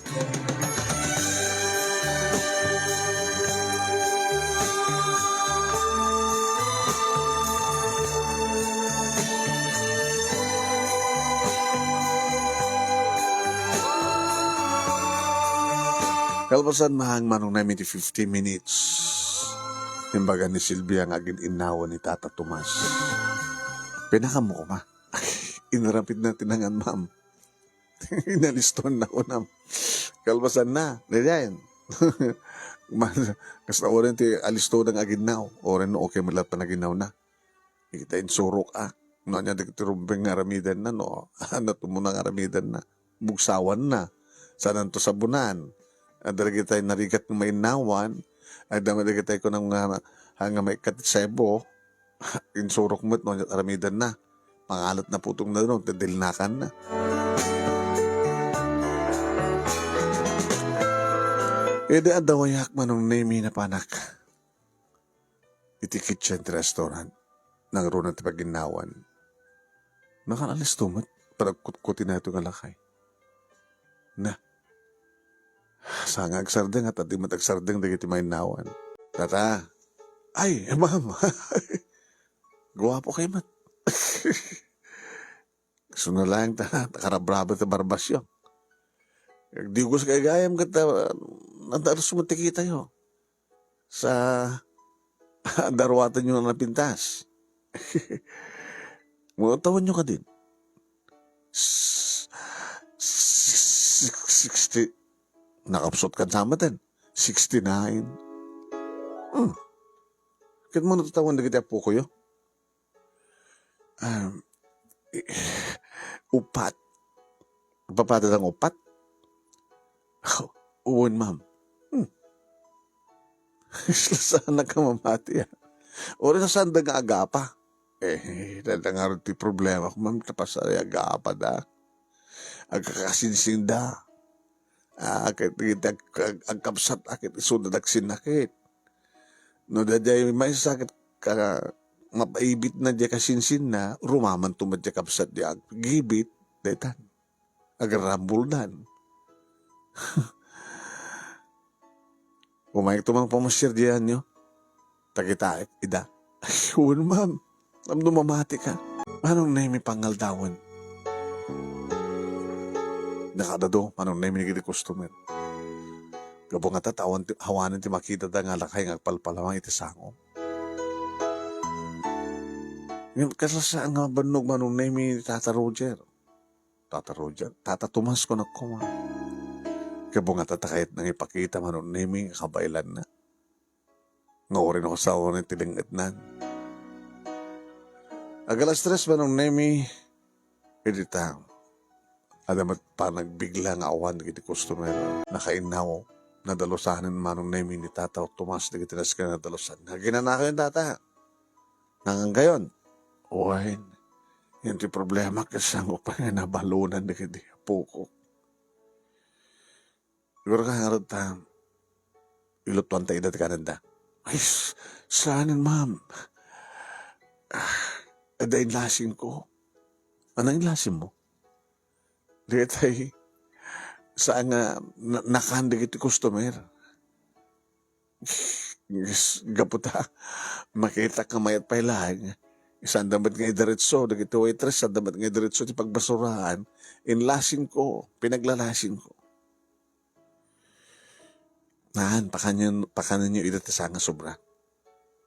Kalpasan, ma'am, Manong Nemi, ti fifteen minutes, imbaga ni Silvia nga agin-innawan ni Tata Tomas. Pinakammo koma. Inarapid na ti nangan, ma'am. Inalistoan na ko, ma'am. Kalpasan na, diyan. Man, kas na oras ti alisto ng aginnaw. Oras no, okay, malat pa naginnaw na. Kita insurok, ah. No, anya dagiti rumbeng nga aramidan na, no? Ano to muna nga aramidan na? Bugsawan na. Sananto sabunan. Adda dagiti narigat nga mainnawan. Adda dagiti kunam nga, nga maikkat sebo. Insurok met, no, anya aramidan na. Pangalat na putong na, no? Tadilnakan na. Idi adda wayak, Manong Nemi, napanak iti kitchen ti restaurant. Nangruna ti paginnawan. Nakaalis to met, panagkutkuti na ito nga lakay. Na. Saan nga agsardeng, at di met agsardeng dagiti mainnawan. Tata. Ay, ma'am. Guwapo kay met. Suna lang ta, nakarabraba ti barbasyo. Agdigos kay gayam ket, ah, nadarus mo ti kitayo. Sa daruatan nyo na napintas. Mo, tawon nyo kadin. S-, s-, sixty. Nakapsot kan sa maten. Sixty-nine. Hmm. Ket mo natatawan dagiti apo ko yo? Um, i-, upat. Papada lang upat? Wen, ma'am. Hmm. Isla sana ka mamati, ah. Ori na saan da nga agapa? Eh, dada nga rin ti problema ko, ma'am, tapasay agapa da. Agkakasinsinda. Ah, ket, ket ag-, ag-, agkabsat, ah, ket isu da dagsinna ket. No, daydiay maysa ket ka, mapaibit na diay kasinsinna, rumaman to met diay kabsat diay aggibit, daytan. Agarambuldan. Umayek to man pamasiar diay anyo. Takitaek ida. Ay, wen, ma'am. Tapno mamati ka. Manong Nemi pangaldawen. Nakadado, Manong Nemi, dagiti customer. Gapu ngata, awan ti, awanen ti makita da nga lakay nga agpalpalawang iti sango. Ngem, kasla saan nga bannog, Manong Nemi, ni Tata Roger. Tata Roger, Tata Tomas, kunak koma. Gapu ngata, ta kayat nangipakita, Manong Nemi, nga kabaelanna. Nga uri no kasaonen ti deng-etnan. Ag-alas tres, Manong Nemi, idi ta, adda met panagbigla nga awan dagiti customer. Nakainnaw, nadalusanen, Manong Nemi, ni Tata Tomas dagiti nasken nga nadalusan. Aginanakan, Tata. Nangan kayon? Wen. Yan ti problema, ket sangko pay nga nabalonan dagiti apokok. Siguro ka ngarud ta, ilutuan ta ida ti kanenda. Ay, s-, saanen, ma'am. Ah, adda inlasing ko. Anong inlasing mo? Dagitay, saan nga na-, nakan dagiti customer. Yes, gapu ta, makita ka mayat pay laeng. Saan da met nga idiretso, dagiti waitress, saan da met nga idiretso ti pagbasuraan. Inlasing ko, pinaglalasing ko. Naan, pakanyon, pakanyon yo ida ti saan nga sobra.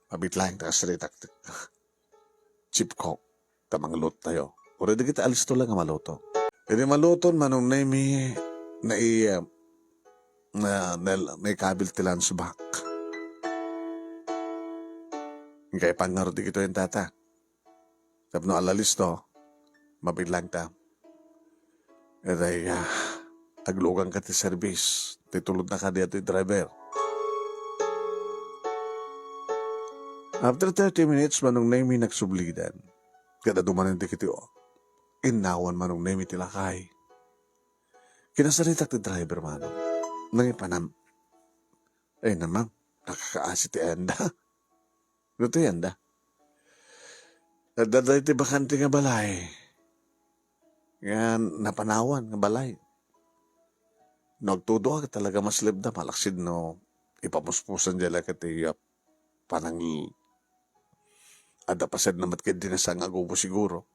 Mabit laeng ta kasritak. Chief cook, ta manglut tayo. Uray dagiti alisto lang nga maluto. Idi maluton, Manong Nemi, nai-, na, na, naikabil ti lunch bag. Inkay pangngarud dagitoy, Tata. Tapno ala listo, mabillang ta. Itay, ah, aglugan ka ti service. Ti tulod na kadi ti driver. After thirty minutes, Manong Nemi nagsublidan. Kada dumanen ti kiti, oh. Innawan, Manong Nemi, ti lakay. Kinasaritak ti driver, Manong. Nangipanam. Ay, na, ma'am. Nakakaasi ti enda. Lutuyan da. Adda daytoy bakante nga balay nga napanawan nga balay. No agtudo ka, talaga masleb da, malaksid no ipamuspusan da la ket iya panang l-, adda paset na met ket di na saan nga agubo siguro.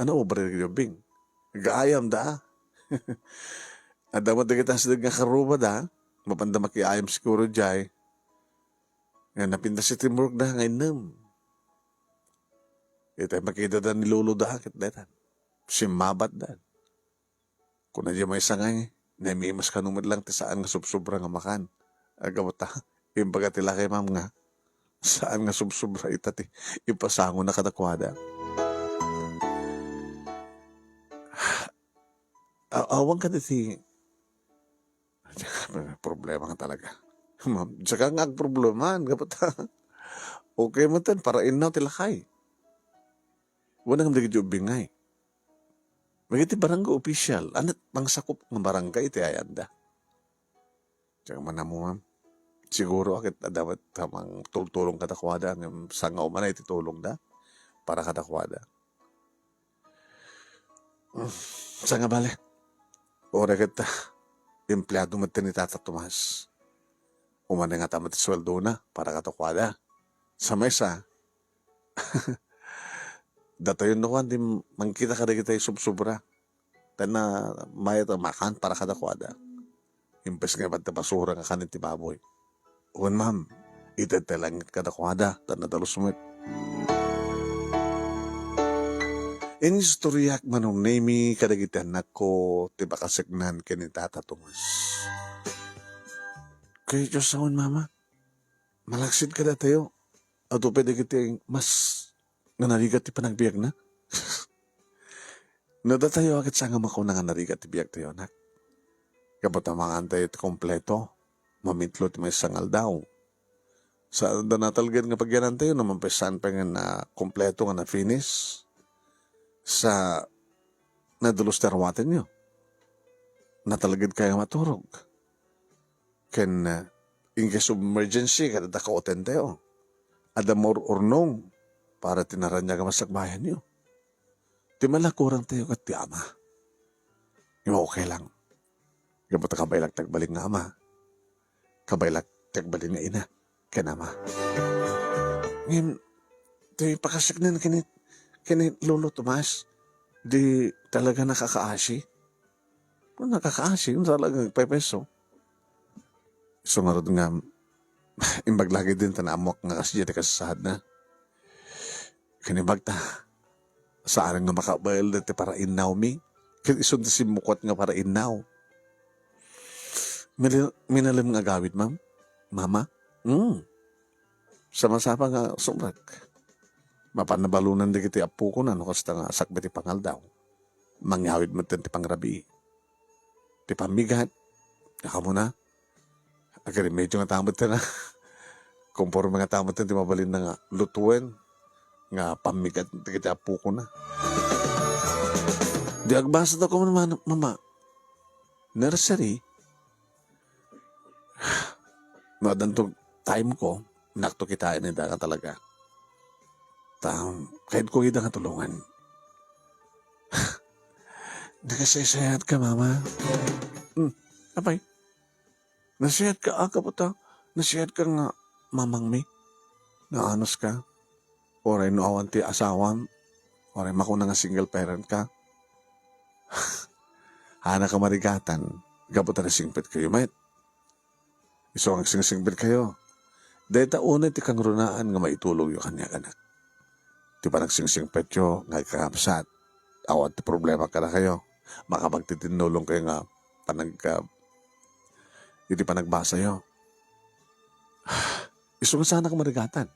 Ano obra dagiti ubbing? Gaayam da. Adda met dagiti asideg nga karuba da. Mapanda makiayam siguro jay. Nga napintas iti morgue da nga innem. Itay makidada ni lolo da, ket daytan. Simmabat da. Kuna di maysa nga, "Naimimas kano met lang ti saan nga subsobra nga makan." Agawta, imbaga ti lakay, ma'am, nga, "Saan nga subsobra ita ti ipasangona kadakuada?" A-, awan ka ti problema nga talaga. Ma'am, saka nga agproblemaan, gapu ta, okay man ten, para innaw ti lakay. Wana ngem dagiti ubbingay. Dagiti barangay official, ania ti pangsakup nga barangay iti ayanda? Diak man ammo, ma'am. Siguro, ket adda met mangtultulong kadakuada, ngem saan nga umanay ti tulongda para kadakuada. Saan nga bale, uray ket, ah, empleado met ni Tata Tomas. Umanay ngata met ti sueldona para kadakuada. Sa maysa, datayon no kuan ti mangkita kadagiti subsobra. Ta na mayat a makan para kadakuada. Imbes nga ibatta basura nga kanen ti baboy. Wen, ma'am, itedta lang kadakuada, ta nadalus met. Inistoriak manong Nemi kadagiti annakko ti pakaseknan ken ni Tata Tomas. Kay Diyos awan, mama, malaksid kadatayo. Adu pay dagiti mas nga narigat ti panagbiagna. No datayo, ket saan nga makuna nga narigat ti biagtayo, anak? Gapu ta mangantayo ti kompleto, mamitlo ti maysa nga aldaw. Sa da natalged nga pagyanantayo, no man pay saan pay nga na kompleto nga na-finish, sa nadulus ti arwatenyo. Natalgedkayo maturog. Ken, ah, in case of emergency, ket adda kautentayo. Adda maur-urnong para ti naraniag a masakbayanyo. Ti malakurangtayo ket ti ama. Nga okay lang. Gapu ta kabaelak ti agbalin nga ama. Kabaelak ti agbalin nga ina ken ama. Ngem, ti pakaseknan ken ni, ken ni Lolo Tomas, di talaga nakakaasi. Nakakaasi, talaga agpaypayso. Isu ngarud nga, imbag lagi din ta naammoak nga kasdiay ti kasasaadna. Ken imbag ta, saan nga makabael daytoy parainnaw mi. Ket isu ti simmukuat nga parainnaw. Mili-, minalem nga agawid, ma'am? Mama? Hmm. Sama-sama nga sumrek. Mapan nabalonan dagiti appokona no kasta nga sakbay ti pangaldaw. Mangawid met ti pangrabii. Ti pammigat, kaamuna, agremedio ngata met na. Konforme ngata met ti mabalinna nga lutuen nga pammigat dagiti appokona. Di agbasa da ko man, mama. Nursery? No addanto time ko, nakto kitaen ida nga talaga. Ta, kayatko ida nga tulongan. Nakasaysayaat ka, mama. Hmm, apay? Nasiat ka, ah, gapu ta. Nasiat ka nga mamangmi. Naanus ka. Uray no awan ti asawam. Uray makuna nga single parent ka. Haanna ka marigatan. Gapu ta nasingpet kayo met. Isu nga agsingsingpet kayo. Dayta unay ti kangrunaan nga maitulongyo kaniak, anak. Ti panagsingsimpetyo nga agkakabsat, awan ti problema kadakayo. Makapagtitinnulong kayo nga panag-, ah, iti panagbasayo. Isu nga saanak marigatan.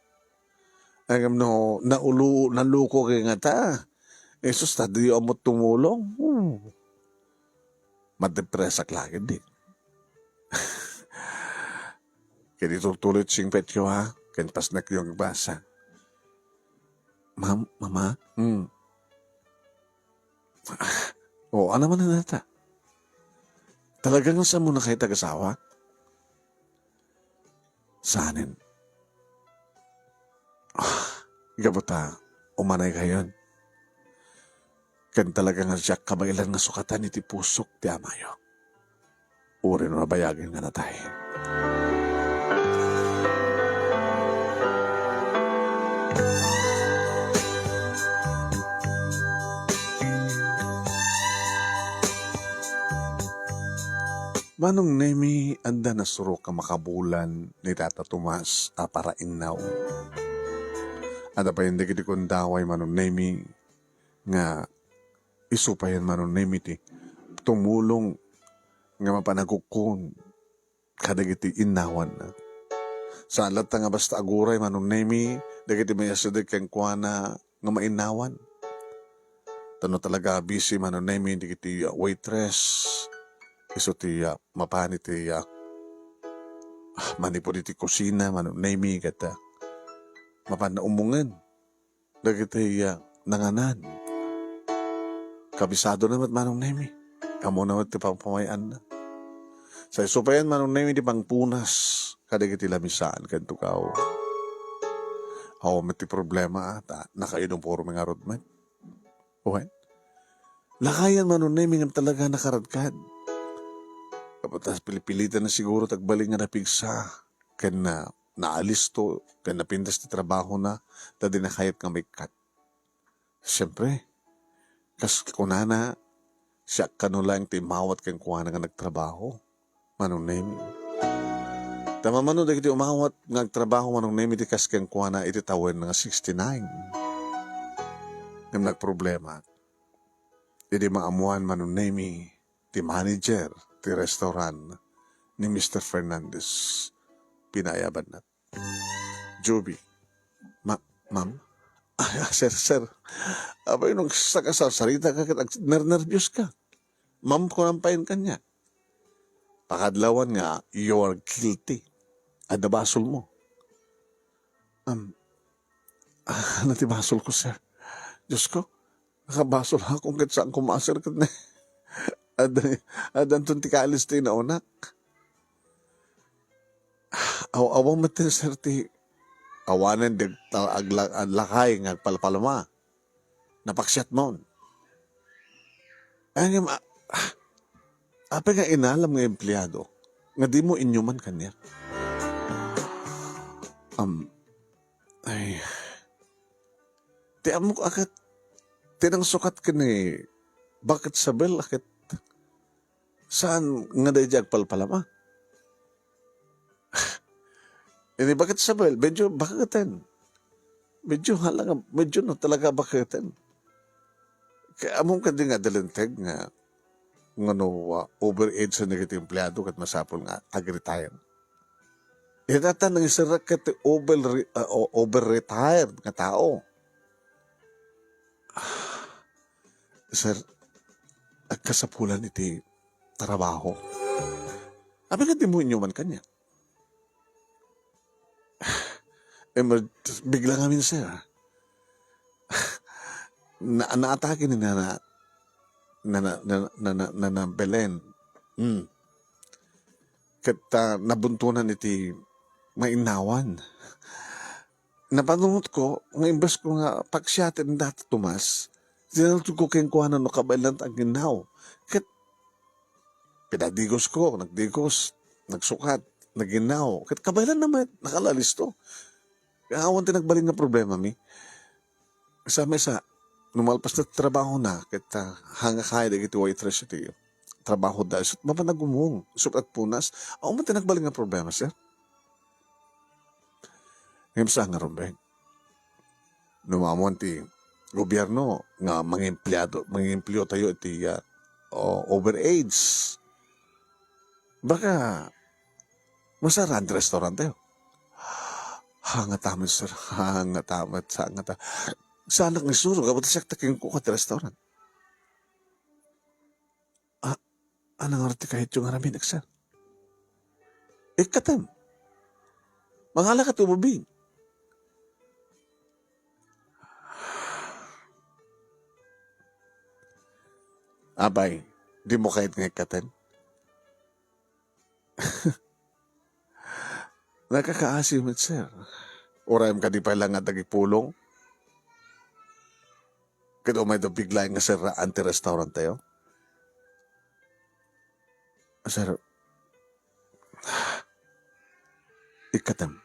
Ngem no naulo-, naluko kayo ngata, Jesus, ta diyo ammo tumulong. Hmm. Madepresak lagi, di. Ket itultuloy ti singpetyo, ha? Ken pasnekyo nga agbasa. Ma'am, mama? Hmm. O, ano man na ta? Talaga nga saan mo na kayo tag-asawa? Saanen? Ah, gapu ta, umanay kayon. Ken talaga nga siak kabaelan nga sukatan iti pusok ti amayo. Uray no nabayagen nga natay. Manong Nemi, adda nasurok a makabulan ni Tata Tomas a parainnaw. Adda pay dagiti gundaway, Manong Nemi, nga isu payen, Manong Nemi, ti tumulong nga mapan agkukkun kadagiti innawanna. Saan latta nga basta aguray, Manong Nemi, dagiti maiyasideg kenkuana nga mainnawan. Ta no talaga busy, Manong Nemi, dagiti, ah, waitress, isu ti, ah, mapan iti, ah, ah, manipud iti kusina, Manong Nemi, ket, ah, mapan na umongen dagiti, ah, nanganan. Kabisadona met, Manong Nemi. Ammona met ti pangpamay-anna. Sa isu payen, Manong Nemi, ti pangpunas kadagiti lamisaan ken tugaw. Awan met ti problema, ah, ta naka-uniforme ngarud met. Wen, lakayan, Manong Nemi, ngem talaga nakaradkad. Kabatas pilipilitan na siguro ti agbalin nga napigsa ken na, naalisto ken napintas ti trabahona ta di na kayat nga maikkat. Siempre, kas kunana, siak kano laeng ti immawat kenkuana nga nagtrabaho, Manong Nemi. Ta mamano dagiti umawat nga agtrabaho, Manong Nemi, ti kas kenkuana iti tawen nga sixty-nine. Ngem nagproblema, idi maammoan, Manong Nemi, ti manager ti restaurant ni Mister Fernandez, pinaayabanna. Joby. Ma-, ma'am? Ay, ah, sir, sir. Apay, no saka sarsarita ka ket ag-, nernerbios ka. Ma'am, kunam payen kaniak. Pakadlawan nga, you are guilty. Adda basolmo. Um, ah, ano ti basolko, sir? Diyos ko, nakabasol ako ket saanko maaser ket ne-, adda, addanton ti kaalis ti inaunak. Aw-, awan met ti, sir, ti awanen ti agta-, agla-, aglakay nga agpalpalama. Napaksiatmon. Ay, ngem, a-, ah, apay nga inalam nga empleyado nga dimo inyuman kaniak? Am, ay, ti ammok a ket, ti nangsukat ken ni Baketsabel a ket saan nga daydi agpalpalama. Ini Baketsabel, medyo baketen. Medyo hala nga, medyo no talaga baketen. Kaya ammom kadi nga adda linteg nga, nga no, ah, overage dagiti empleyado ket masapul nga ag-retire. Ita ta nangiserrek ket ti over re-, ah, o-, over-retired nga tao. Sir, agkasapulan iti trabaho. Apay nga dimo inyuman kaniak? Emer-, bigla ngamin, sir, ah. Na-, naatake ni Nana, Nana, Nana, Nana, Nana Belen. Mm. Ket, ah, nabuntonan iti mainnawan. Napanunotko nga imbes ko nga paksiaten ni Tata Tomas, tinaltogko kenkuana no kabaelan ti aginnaw. Ket pinadigos ko, nagdigos, nagsukat, naginnaw. Ket kabaelanna met, nakalalis to. Kaya awan ti nagbalin nga problema mi. Sa maysa, no malpas na ti trabahona, ket, ah, hanga kaya dagiti waitress iti trabahoda, isut' mapan agumong, isut' agpunas. Awan met ti nagbalin nga problema, sir. Ngem saan nga rumbeng. No maammoan ti gobierno nga mangiempleyado, mangiempleo tayo iti, ah, o-, overage, baka masaraan ti restaurant tayo. Hanga ta met, sir. Hanga ta met, hanga ta. Saanak nga isuro, gapu ta siak ti kinkuka ti restaurant. Ah, ano nga ti kayatyo nga aramidek, sir? Ikkatem. Mangala ka ti ubing. Apay, dimo kayat nga ikkatem? Nakakaasi met, sir. Uray kadi pay la nga dagipulong. Ket umay da bigla nga serraan ti restaurant tayo. Sir, ikkatem.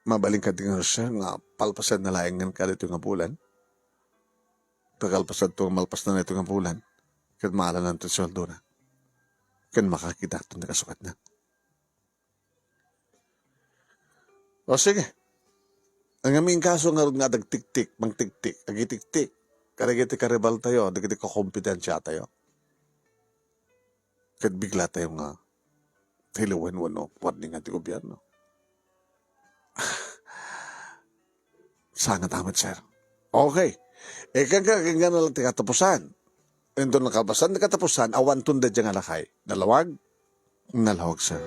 Mabalin kadi nga, sir, nga palpasen na laeng ngan kada ito nga bulan? Pakalpasan to, malpas na ito nga bulan, ket maalananto ti sueldona. ken makakitakton ti kasukatna. O sige. Ngem inkaso ngarud nga adda agtiktik, mangtiktik, agitiktik kadagiti karibaltayo, dagiti kakompetensiatayo. Ket biglatayo nga tiliwen wenno warningan ti gobierno. Saan nga ta met, sir? Okay. Ikkan ka, ikkan ka na lang ti katapusan. Inton nakalpasan ti katapusan, awanton daydiay nga lakay. Nalawag? Nalawag, sir.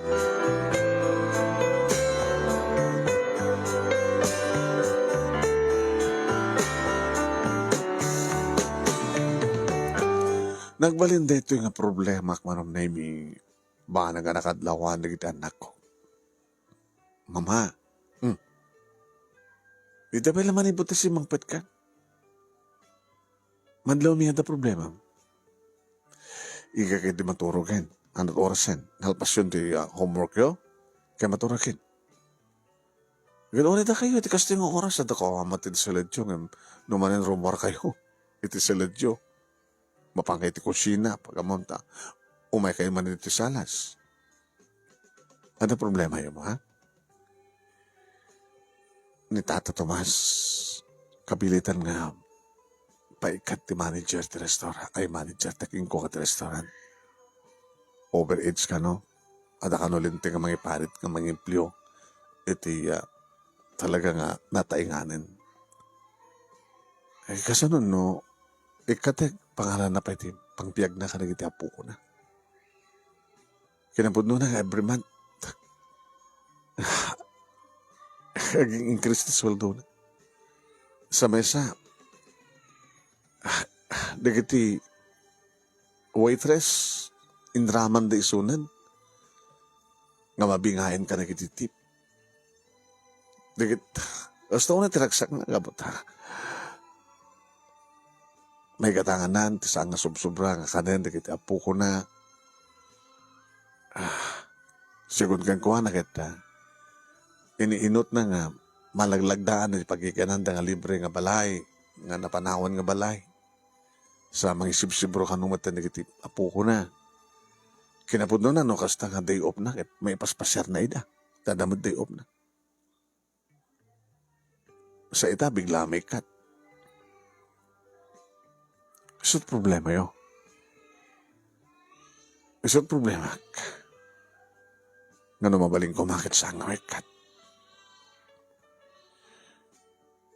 Nagbalin daytoy nga problema, Manong Nemy, banag a nakadlawan dagiti annakko. Mama. Hmm. Ita pay la manibut ti simmangpetkan. Madlawmi adda problema. Ika ket di maturogen. Anat orasen? Nalpasyon ti, ah, homework yo? Kay maturogen. Ket uray dakayo, iti kastoy nga oras, adda ko amat iti saledyo, ngem no manen rummuarkayo iti saledyo. Mapankayo iti kusina, pagamunta. Umaykayo man iti salas. Adda problemayo, ma? Ni Tata Tomas, kabilitan nga paikkat ti manager ti restaurant, ay, manager ti kinkuan ti restaurant. Overage kano, adda kano linteg nga mangiparit nga mangiempleo iti, ah, talaga nga natainganen. Ay, kasano no ikkatek pangalanna pay ti pangbiagna kadagiti apokona? Kinapudnona nga every month, aging-increase ti sueldona. Sa maysa, dagiti waitress, inramanda isunan nga mabingaen kadagiti tip. Dagit-, basta una ti ragsakna, gapu ta maigatanganan ti saan nga sobsobra nga kanen dagiti apokona. Ah, segun kenkuana ket, ah, iniinutna nga malaglagdaan ti pagikananda nga libre nga balay, nga napanawan nga balay. Sa mangisibsibro kano met dagiti apokona. Kinapudnona no kasta nga day off na, ket maipaspasiarna ida. Ta adda met day off na. Sa ita, bigla maikkat. Isu't problemayo. Isu't problemak. Ngano mabalin koma ket saan nga maikkat?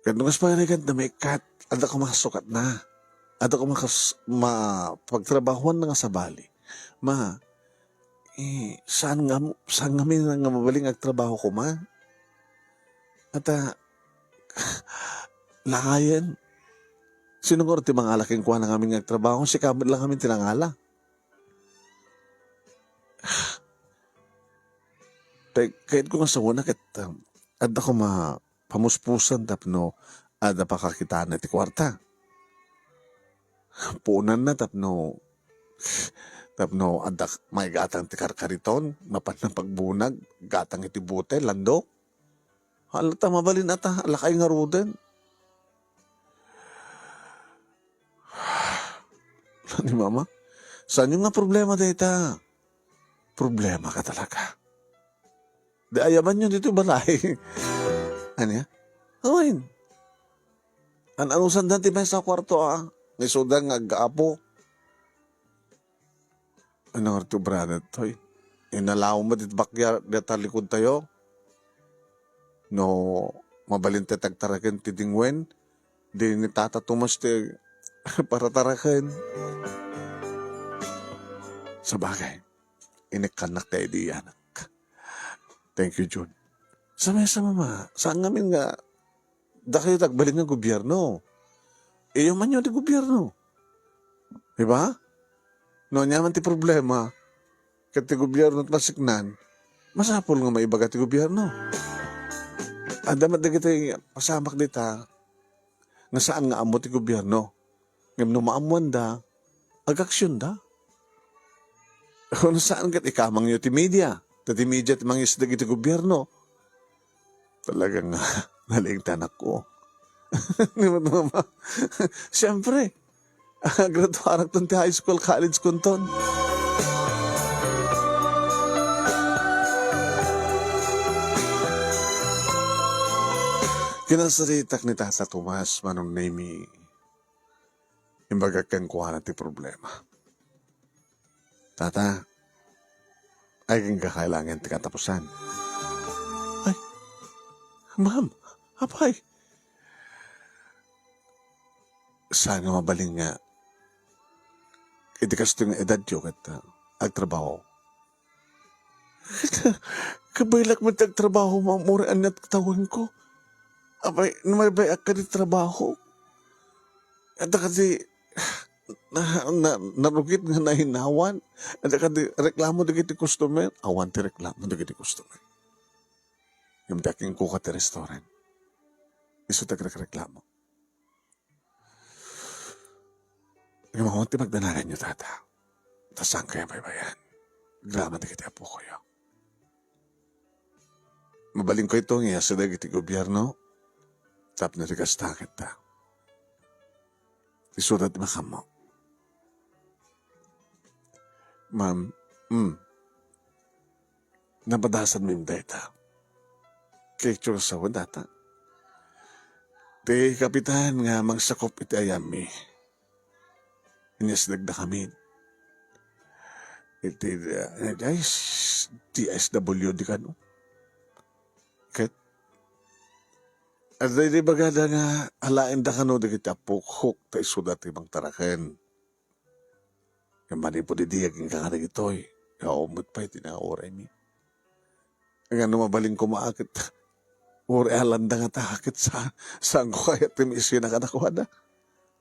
Ket no kas pagarigan na maikkat, adda koma kasukatna. Adda koma kas-, ma-, pagtrabahoanna nga sabali. Ma, eh, saan nga, saan ngamin nga mabalin nga agtrabaho koma? Ata, lakayen. Sino nga ti mangala kenkuana ngamin nga agtrabaho? Sika met la ngamin ti nangala. Tay, kayatko nga sawen ket, um, adda koma pamuspusan tapno adda pakakitana ti kuarta. Puonanna tapno, tapno adda maigatang ti karkariton, mapanna pagbunag, gatang iti bote, landok. Hala ta mabalin ata, lakay ngaruden. Ni Mama, saanyo nga problema dayta? Problema ka talaga. Di ayamanyo ditoy balay. Ania? Awain. An-anusan dan ti maysa a kuarto, a. Nga isuda nga agkaapo. Ano nga ti obrana ditoy? Inalaw met iti backyard dita likud tayo. No, mabalin ti tagtaraken ti dingwen, di ni Tata Tomas ti parataraken. Sabagay, inikkannak ti idea, anak. Thank you, Jun. Sa maysa, Mama, saan ngamin nga dakayo ti agbalin nga gobierno? Iyamanyo ti gobierno. Di ba? No, ania man ti problema, ket ti gobierno ti masiknan, masapul nga maibaga ti gobierno. Adda met dagiti pasamak dita nga saan nga ammo ti gobierno. Ngem no maammoanda, agaksionda. Wenno saan ket ikamangyo ti media, ta ti media ti mangisdeg iti gobierno. Talaga nga, naliing ti anakko. Ni Mama, siyempre, graduarakton ti high school, college kunton. Pinasaritak ni Tata Tomas, Manong Nemi. Imbagak kenkuana ti problema. "Tata, ay, kenka kailangan ti katapusan." "Ay, ma'am, apay?" "Saan nga mabalin nga iti kastoy nga edadyo ket, ah, agtrabaho?" "Kabaelak met ti agtrabaho, ma'am, uray aniat tawenko. Apay, numaybay-ak kadi trabaho. Adda kadi na, na, narugit nga nainawan. Adda kadi reklamo dagiti customer." "Awan ti reklamo dagiti customer. Ngem ti akinkuka ti restaurant, isu ti agrekreklamo." "Ngem awan ti pagdanaganyo, Tata. Ta saankayo a baybayan. Agraman dagiti apokayo. Mabalinkayo ito nga iyasideg iti gobierno tapno ti kasta ket ta isuda ti makaammo." "Ma'am, mm, napadasanmi dayta. Kayatyo nga sawen, Tata. Ti kapitan nga mangsakup iti ayammi, iniyasidegdakami iti, ah, ay, D S W D kano. Ket adda idi ibagada nga alaenda kano dagiti apok ta isuda ti mangtaraken. Ngem manipud idi, agingga nga dagitoy, awan met pay ti nauraymi. Ngem no mabalin koma a ket, uray alanda ngata ket sa-, saanko kayat ti maisina kadakuada.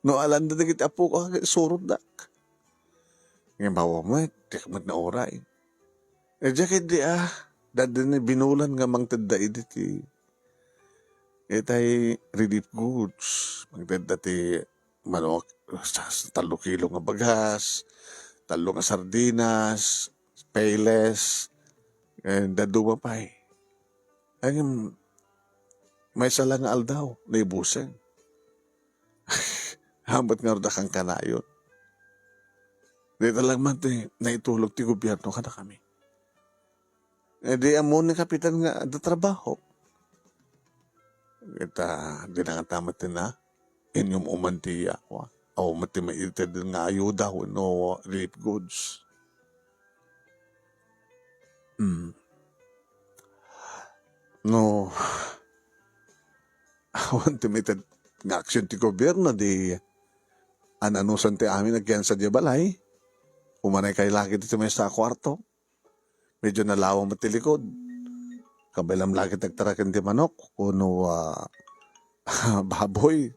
No alanda dagiti apok a ket isurodak." "Ngem awan met, diak met nauray." Idiay ket di, ah, adda ni binulan nga mangtedda idi ti, itay relief goods. Mangtedda ti manok, sa, sa tallo kilo nga bagas, tallo nga sardinas, Payless, and dadduma pay. Ngem maysa la nga aldaw, naibusen. Awan met ngarud a kankanayon. Dayta lang man ti naitulog ti gobierno kadakami. Eh, di ammon ni kapitan nga adda trabaho. Ket, ah, di na ngata met ti na, inyum-uman ti, ah, kua, awan met ti maited nga ayuda wenno relief goods. Hmm. No, awan ti maited nga aksyon ti gobierno, di ananusan ti amin agyansa diay balay. Umanay kay lagi ti maysa a kuarto. Medyo nalawang met ti likod. Kabaylam lagi ti agtaraken ti manok, kuno, ah, baboy.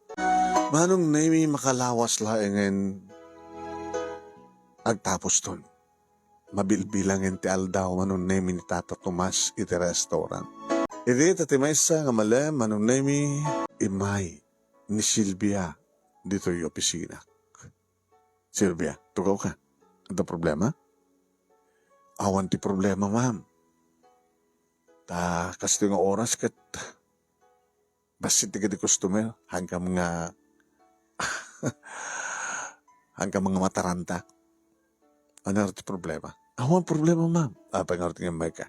Manong Nemi, makalawas laengen agtapuston. Mabilbilangen ti aldaw, Manong Nemi, ni Tata Tomas iti restaurant. Idi ta ti maysa nga malem, Manong Nemi, immay ni Silvia ditoy opisina. "Silvia, tugaw ka. Adda problema?" "Awan ti problema, ma'am. Ta kastoy nga oras ket bassit dagiti customer, hangkam nga, hangkam nga mataranta." "Ania ti problema?" "Awan problema, ma'am." "Apay ngarud nga immayka?"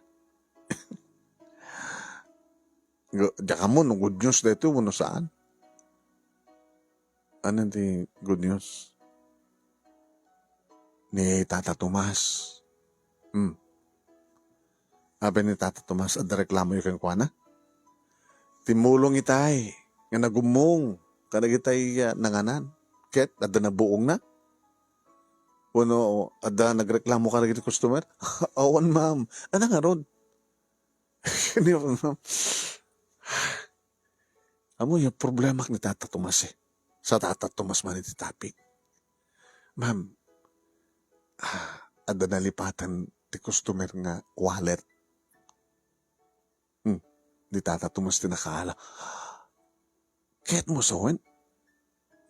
Gu-, diak ammo no good news daytoy wenno saan. Ania ti good news? Ni Tata Tomas. Hmm. Apay ni Tata Tomas, adda reklamoyo kenkuana? Timmulong itay nga nagummong kadagitay, ah, nanganan. Ket adda nabuongna? Wenno adda nagreklamo kadagiti customer? Awan, ma'am. Ania ngarud? Ni, ma'am. Ammoyo, problema ni Tata Tomas, eh. Sa Tata Tomas man iti topic. Ma'am, ah, adda nalipatan ti customer nga wallet. Hmm, ni Tata Tomas ti nakaala. Kayatmo sawen?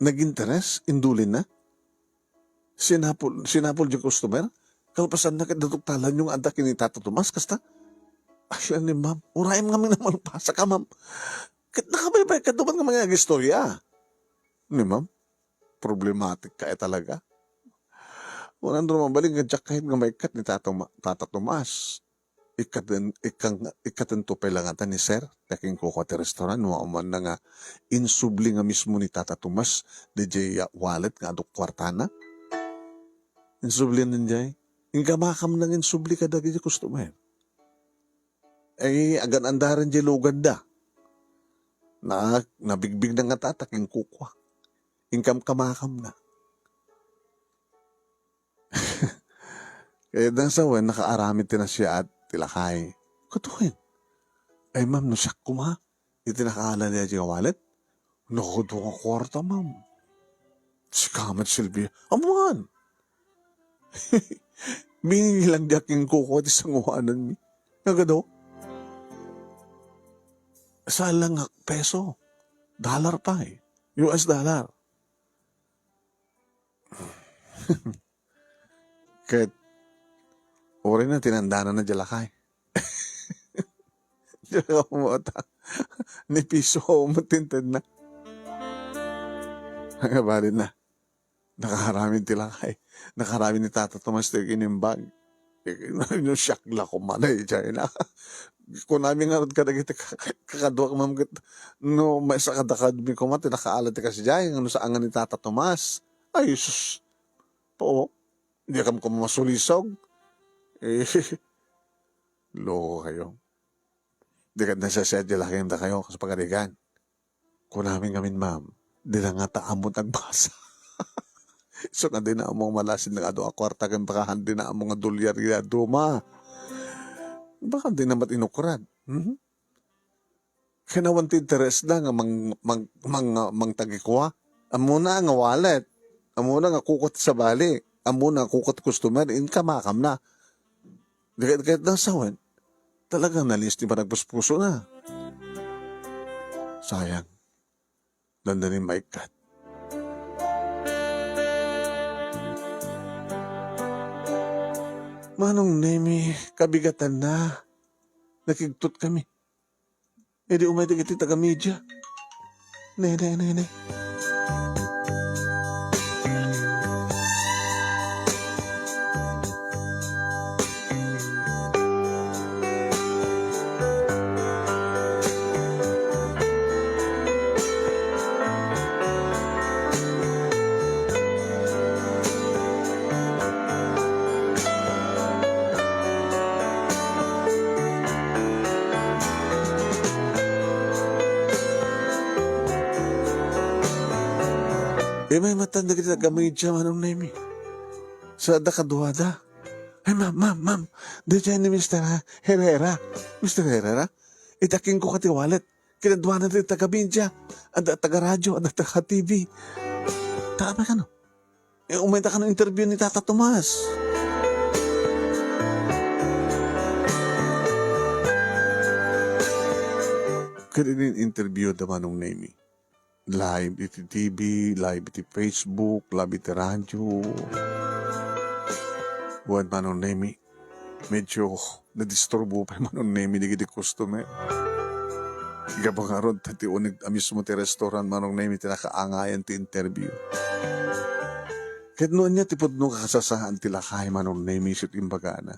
Nag-interes, indulinna. Sinapul, sinapul diay customer. Kalpasanna ket datuktalanyo nga adda ken ni Tata Tomas, kasta? Ay, ni ma'am. Urayem ngamin a malpasaka, ma'am. Ket nakabaybay ka duman nga mga agistorya. Ni ma'am, problematic ka, eh, talaga. Unan, mabalin nga diak kayat nga maikkat ni Tata Ma-, Tata Tomas. Ikkaten-, ikkan-, ikkatento pay la ngata ni Sir, ti akingkuko ti restaurant, no, umana nga insubli nga mismo ni Tata Tomas, diay wallet nga adu kuartana. Insublian diay. Inka makamna nga insubli kadagiti customer. Ay, agan-andaren diay luganda. Na, nabigbigna ngata ta akingkuko. Inkamkamakamna. Kayatna sawen, nakaaramid ti nasiaat ti lakay. Kutoen. Ay, ma'am, no siak koma, iti nakaala diay wallet? Nakadu nga kuarta, ma'am. Sika met, Silvia. Amuan! Binili lang diay akingkuko ti sanguananmi. Nagadu? Saan lang nga peso. Dollar pay. U S dollar. Ket, uray na, tinandana na diay lakay. Diay lakay mo ata. Ni piso mo tintedna. Nakabalin na. Nakaaramid ti lakay. Nakaaramid ni Tata Tomas ti inimbag. No siak la koma daydiay na. Kunami ngarud kadagiti ka-, ka-, kakaduak, ma'am, ket no maysa kadakami koma ti nakaala ti kasdiay, no saan nga ni Tata Tomas. Ay, sus. Pao, diakam koma masulisog. Eh, loko kayo. Di ket nasasiat diay lakay dakayo, kas pagarigan. Kunami ngamin, ma'am, dina ngata ammo ti agbasa. Isu nga dina ammo nga malasin nga adu a kuarta ken baka dina ammo nga dolyar nga adu, ma. Baka dina met inukrad. Mhm. Ken awan ti interesda nga mang-, mang-, mang-, mangtagikua. Ammona nga wallet. Ammona nga kuko ti sabali. Ammona nga kuko ti customer. Inka makamna. Dikit-dikit na sawen. Talagang nalinis ti panagpuspusona. Sayang. Dandanin maikkat. Manong Nemi, kabigatanna. Nakigtot kami. Idi umay dagiti taga-media. Ne, ne, ne, ne. Imaymatan dagiti taga-media, Manong Nemi. Sa adda kaduada. Ay, ma'am, ma'am, ma'am. Daydiay ni Mister Herrera. Mister Herrera? Iti akingkuko ti wallet. Kinaduana ti taga-media. Adda taga-radyo, adda taga-T V. Taga kano? Eh, umayta kano interview ni Tata Tomas. Ket idi in-interview da Manong Nemi. Live iti T V, live iti Facebook, live iti radyo. Wen, Manong Nemi, medyo nadisturbo pay, Manong Nemi, dagiti customer. Gapu ngarud, ta ti uneg a mismo ti restaurant, Manong Nemi, ti nakaangayan ti interview. Ket no ania ti pudno nga kasasaan ti lakay, Manong Nemi, isu ti imbagana.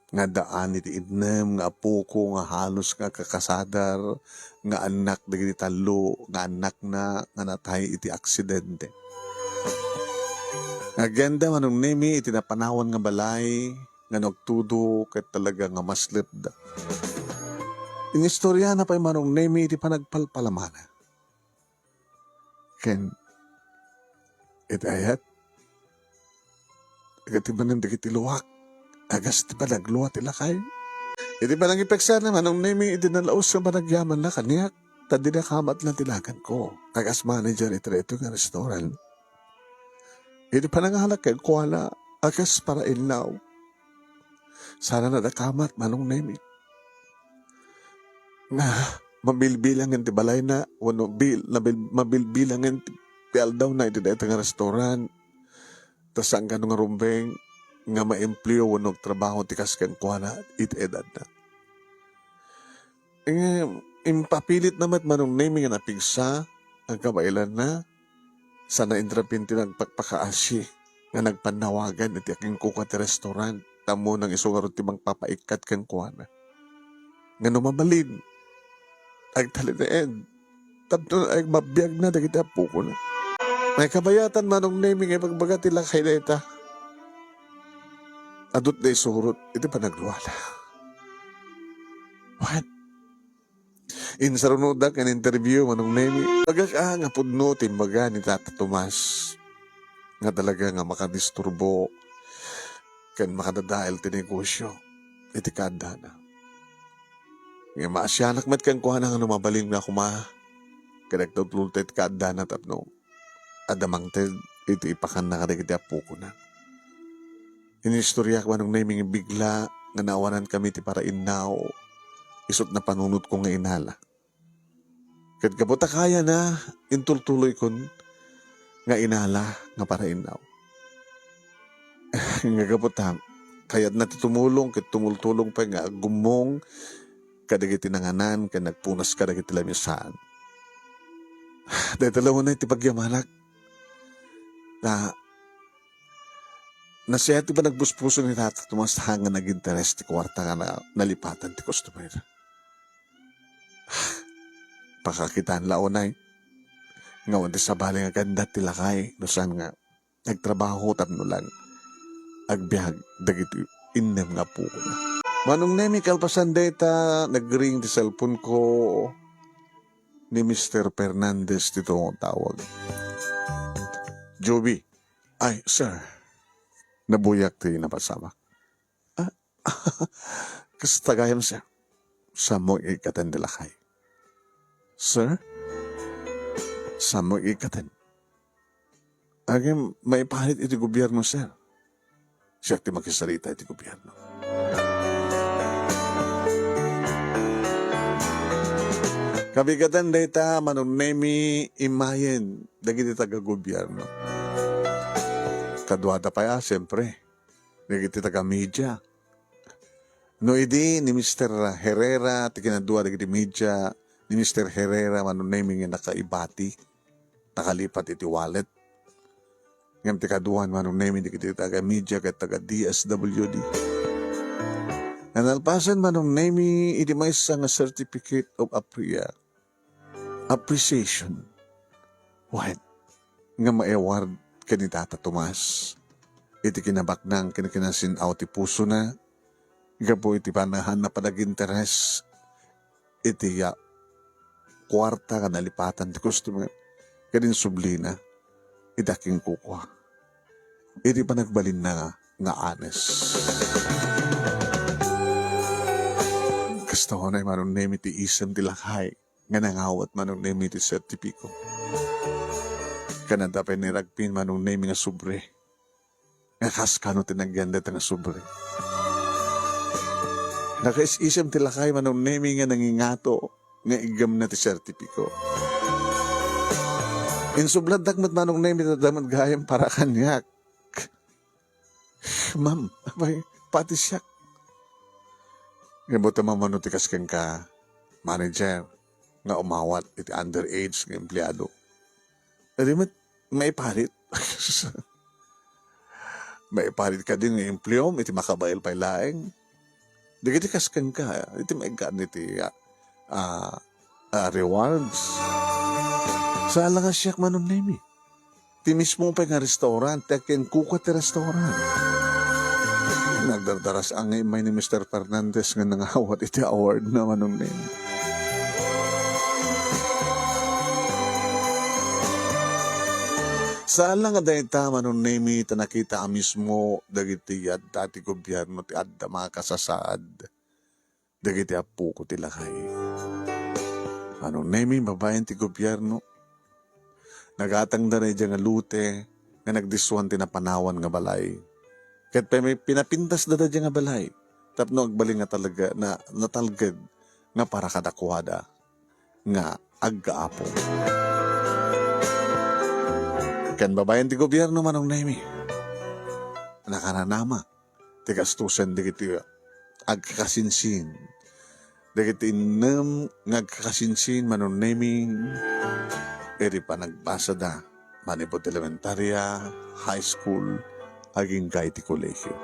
Nga addaan iti innem nga apoko nga halos nga kakasadar nga annak dagiti tallo nga annakna nga natay iti aksidente. Nga agenda, Manong Nemi, iti napanawan nga balay nga nagtudo ket talaga nga maslepda. Inistoriana pay, Manong Nemi, iti panagpalpalamana. Ken iti ayat, ket ti manen dagiti luak, agas ti panaglua ti lakay. Iti panangipeksana, Manong Nemi, iti nalaus nga panagyamanna kaniak, ta dina kamatna ti naganko, agas manager iti daytoy nga restaurant. Iti panangalak kenkuana, agas parainnaw. Sana nadakamat, Manong Nemi. Nga mabilbilangen ti balayna, wenno bil-, nabil-, mabilbilangen ti, ti aldawna iti dayta nga restaurant. Ta saan kano nga rumbeng nga maempleo wenno agtrabaho ti kas kenkuana iti edadna. Ngem impapilitna met, Manong Nemi, nga napigsa ang kabaelanna, sana intrapin ti nagpakpakaasi nga nagpannawagan iti akingkuko ti restaurant. ta ammona nga isu ngarud ti mangpapaikkat kenkuana. Nga no mabalin, agtalinaed, tapno ay mabiagna dagiti apokona. Naikabayatan, Manong Nemi, nga ibagbaga ti lakay dayta. Adut da isurot iti panagluana. What? Insarunodak nga in-interview, Manong Nemi. Bagak a nga pudno ti imbaga ni Tata Tomas nga talaga nga makadisturbo ken makadadael ti negosyo iti kaaddana. Nga maasianak met kenkuana nga no mabalin nga koma, ket agtultulta iti kaaddana tapno adda mangted iti ipakanna kadagiti apokona. Inistoriak, Manong Nemi, nga bigla nga naawanankami ti parainnaw, isut' napanunotko nga inala. Ket gapu ta kayana, intultuloykon nga inala nga parainnaw. Nga gapu ta kayatna ti tumulong ket tumultulong pay nga aggummong kadagiti nanganan ken nagpunas kadagiti lamisaan. Dayta la unay ti pagyamanak. Ta, nasiat ti panagbusbuso ni Tata Tomas, ta nga nag-interes ti kuarta nga na-, nalipatan ti customer. Pakakitaan la unay nga awan ti sabali nga kanda ti lakay, no saan nga nagtrabaho tapno lang agbiag dagiti innem nga apokona. Manong Nemi, kalpasan dayta, nagring ti cellphone ko, ni Mister Fernandez ti tumatawag. "Joby." "Ay, sir." Nabuyak ti napasamak. "Ah, kasta gayam, sir?" "Saanmo ikkaten ti lakay?" "Sir? Saanmo ikkaten?" "Agim, maiparit iti gobierno, sir." "Siak ti makisarita iti gobierno." Kabigaten dayta, Manong Nemi, imayen dagiti taga-gobierno. Kaduada pay a, siempre, dagiti taga-media. No idi ni Mister Herrera ti kinadua dagiti media, ni Mister Herrera, Manong Nemi, nga nakaibati, nakalipat iti wallet. Ngem ti kaduan, Manong Nemi, dagiti taga-media ket taga-D S W D. Nalpasen, Manong Nemi, iti maysa nga certificate of appre-, appreciation. Wen, nga ma-award ken ni Tata Tomas iti kinabaknang ken kinasin-aw ti pusona gapu iti panahan a panag-interes iti, ah, kuarta nga nalipatan ti customer ken insublina iti akinkukua iti panagbalinna nga, nga honest. Kasta unay, Manong Nemi, ti isem ti lakay nga nangawat, Manong Nemi, ti sertipiko. Ken adda pay ni Ragpin, Manong Nemi, nga sobre. Nga kaskano ti nagyan dayta nga sobre? Nakaisisem ti lakay, Manong Nemi, nga nangingato nga iggemna ti sertipiko. Insubladdak met, Manong Nemi, ta adda met gayam para kaniak. "Ma'am, apay, pati siak." Nga buta mamano ti kas kenka, manager, nga umawat iti underage nga empleado. Adi met, maiparit. Maiparit kadi nga empleom iti makabael pay laeng. Dagiti kas kenka, iti maikkan iti, ah, ah, ah, rewards. Saan la nga siak, Manong Nemi. Ti mismo pay nga restaurant, ti akinkuka ti restaurant. Nagdardaras-ang nga immay ni Mister Fernandez nga nangawat iti award na, Manong Nemi. Saan la nga dayta, Manong Nemi, ta nakita a mismo dagiti adda ti gobierno ti adda makasasaad dagiti appoko ti lakay. Manong Nemi, babaen ti gobierno, nagatangda daydiay nga lote nga nagdissuan ti napanawan nga balay. Ket pay-, pinapintasda daydiay nga balay tapno agbalin nga talaga na, natalged nga para kadakuada nga agkaapo. Ken babaen ti gobierno, Manong Nemi, nakaranama ti gastusen dagiti agkakasinsin. Dagiti innem nga agkakasinsin, Manong Nemi, iti panagbasada manipud elementaria, high school, agingga iti kolehio.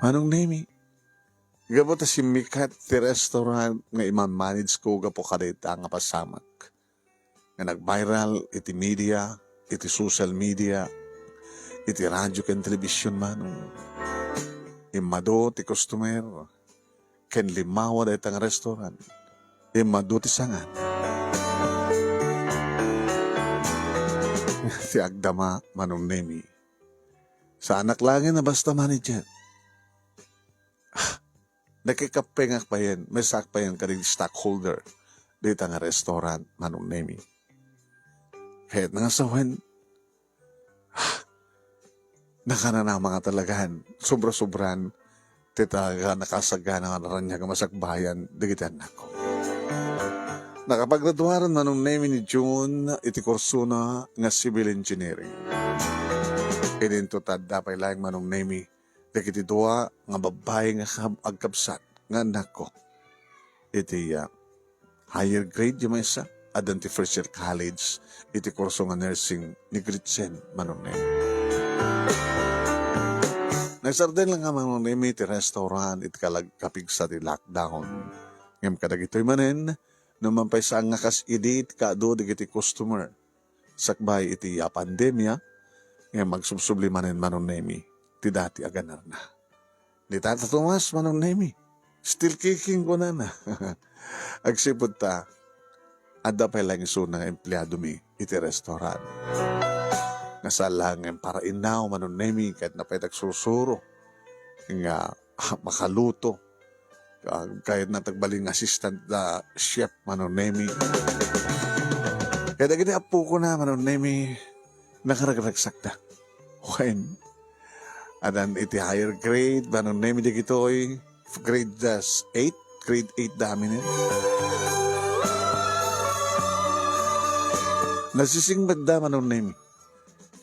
Manong Nemi, gapu ta simmikat ti restaurant nga imamanage ko gapu kadayta nga pasamak nga nag-viral iti media, iti social media, iti radio ken television, Manong. Immadu ti customer ken limmawa dayta nga restaurant. Immadu ti sangan. Ti agdama, Manong Nemi. Saanak laeng a basta manager. Nakikappengak payen, maysaak payen kadagiti stockholder dita nga restaurant, Manong Nemi. Kayatna nga sawen, nakananama nga talagan, sobra-sobran, ti talaga nakasagana nga naraniag a masakbayan dagiti annakko. Nakapagraduaren, Manong Nemi, ni June iti kursona nga civil engineering. Idinto ta adda pay laeng, Manong Nemi, dagiti dua nga babbai nga kab-, agkabsat nga annakko. Iti, ah, higher grade ti maysa, addan ti first year college iti kurso nga nursing ni Gretchen, Manong Nemi. Nagsardeng la nga, Manong Nemi, ti restaurant iti kalag-, kapigsa ti lockdown. Ngem kadagitoy manen, no man pay saan nga kas idi ti kaadu dagiti customer sakbay iti, ah, pandemia, ngem agsubsubli manen, Manong Nemi, ti dati a ganarna. Ni Tata Tomas, Manong Nemi, still kicking, kunana. Agsipud ta, adda pay laeng isuna nga empleadomi iti restaurant. Nga saan laeng nga para innaw, Manong Nemi, kayatna pay ti agsursuro nga makaluto. Ah, kayatna ti agbalin nga assistant, ah, chef, Manong Nemi. Kaya dagiti appokona, Manong Nemi, nakaragragsakda. Wen, addan iti higher grade, Manong Nemi, dagitoy, grade, ah, eight, grade eight da amin. Nasisingbatda, Manong Nemi.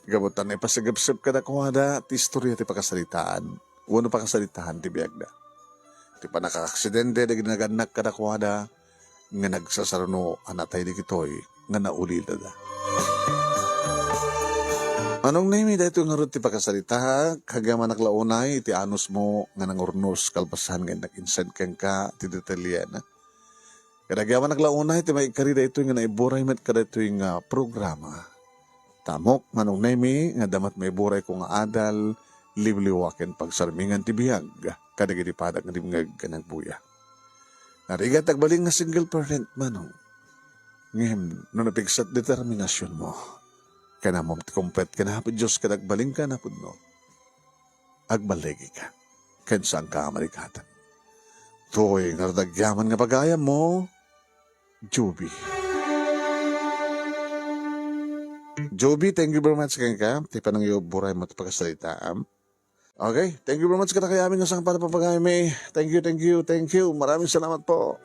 Gapu ta naipasagepsep kadakuada ti istorya ti pakasaritaan, wenno pakasaritaan ti biagda. Ti pannakaaksidente dagiti nagannak kadakuada nga nagsasaruno a natay dagitoy nga naulilada. Manong Nemi, daytoy ngarud ti pakasaritaak, agyamanak la unay iti anusmo nga nangurnos kalpasan nga innak insend kenka ti detalyena. Ket agyamanak la unay ti maikari daytoy nga naiburay met kadaytoy nga programa. Ta ammok, Manong Nemi, nga adda met maiburayko nga adal, liwliwa ken pagsarmingan ti biag kadagiti padak nga dimngeg ken agbuya. Narigat ti agbalin nga single parent, Manong. Ngem no napigsat determinasionmo, ken ammom ti kumpet ken Apo Dios ket agbalinka a pudno, agballigika ken saanka a marigatan. Toy ngarud agyaman nga pagayammo, Joby. Joby, thank you very much kenka ti panangiburay mo ti pakasaritaam. Okay, thank you very much kadakayo amin nga sangpalapapagayam. Thank you, thank you, thank you. Maraming salamat po.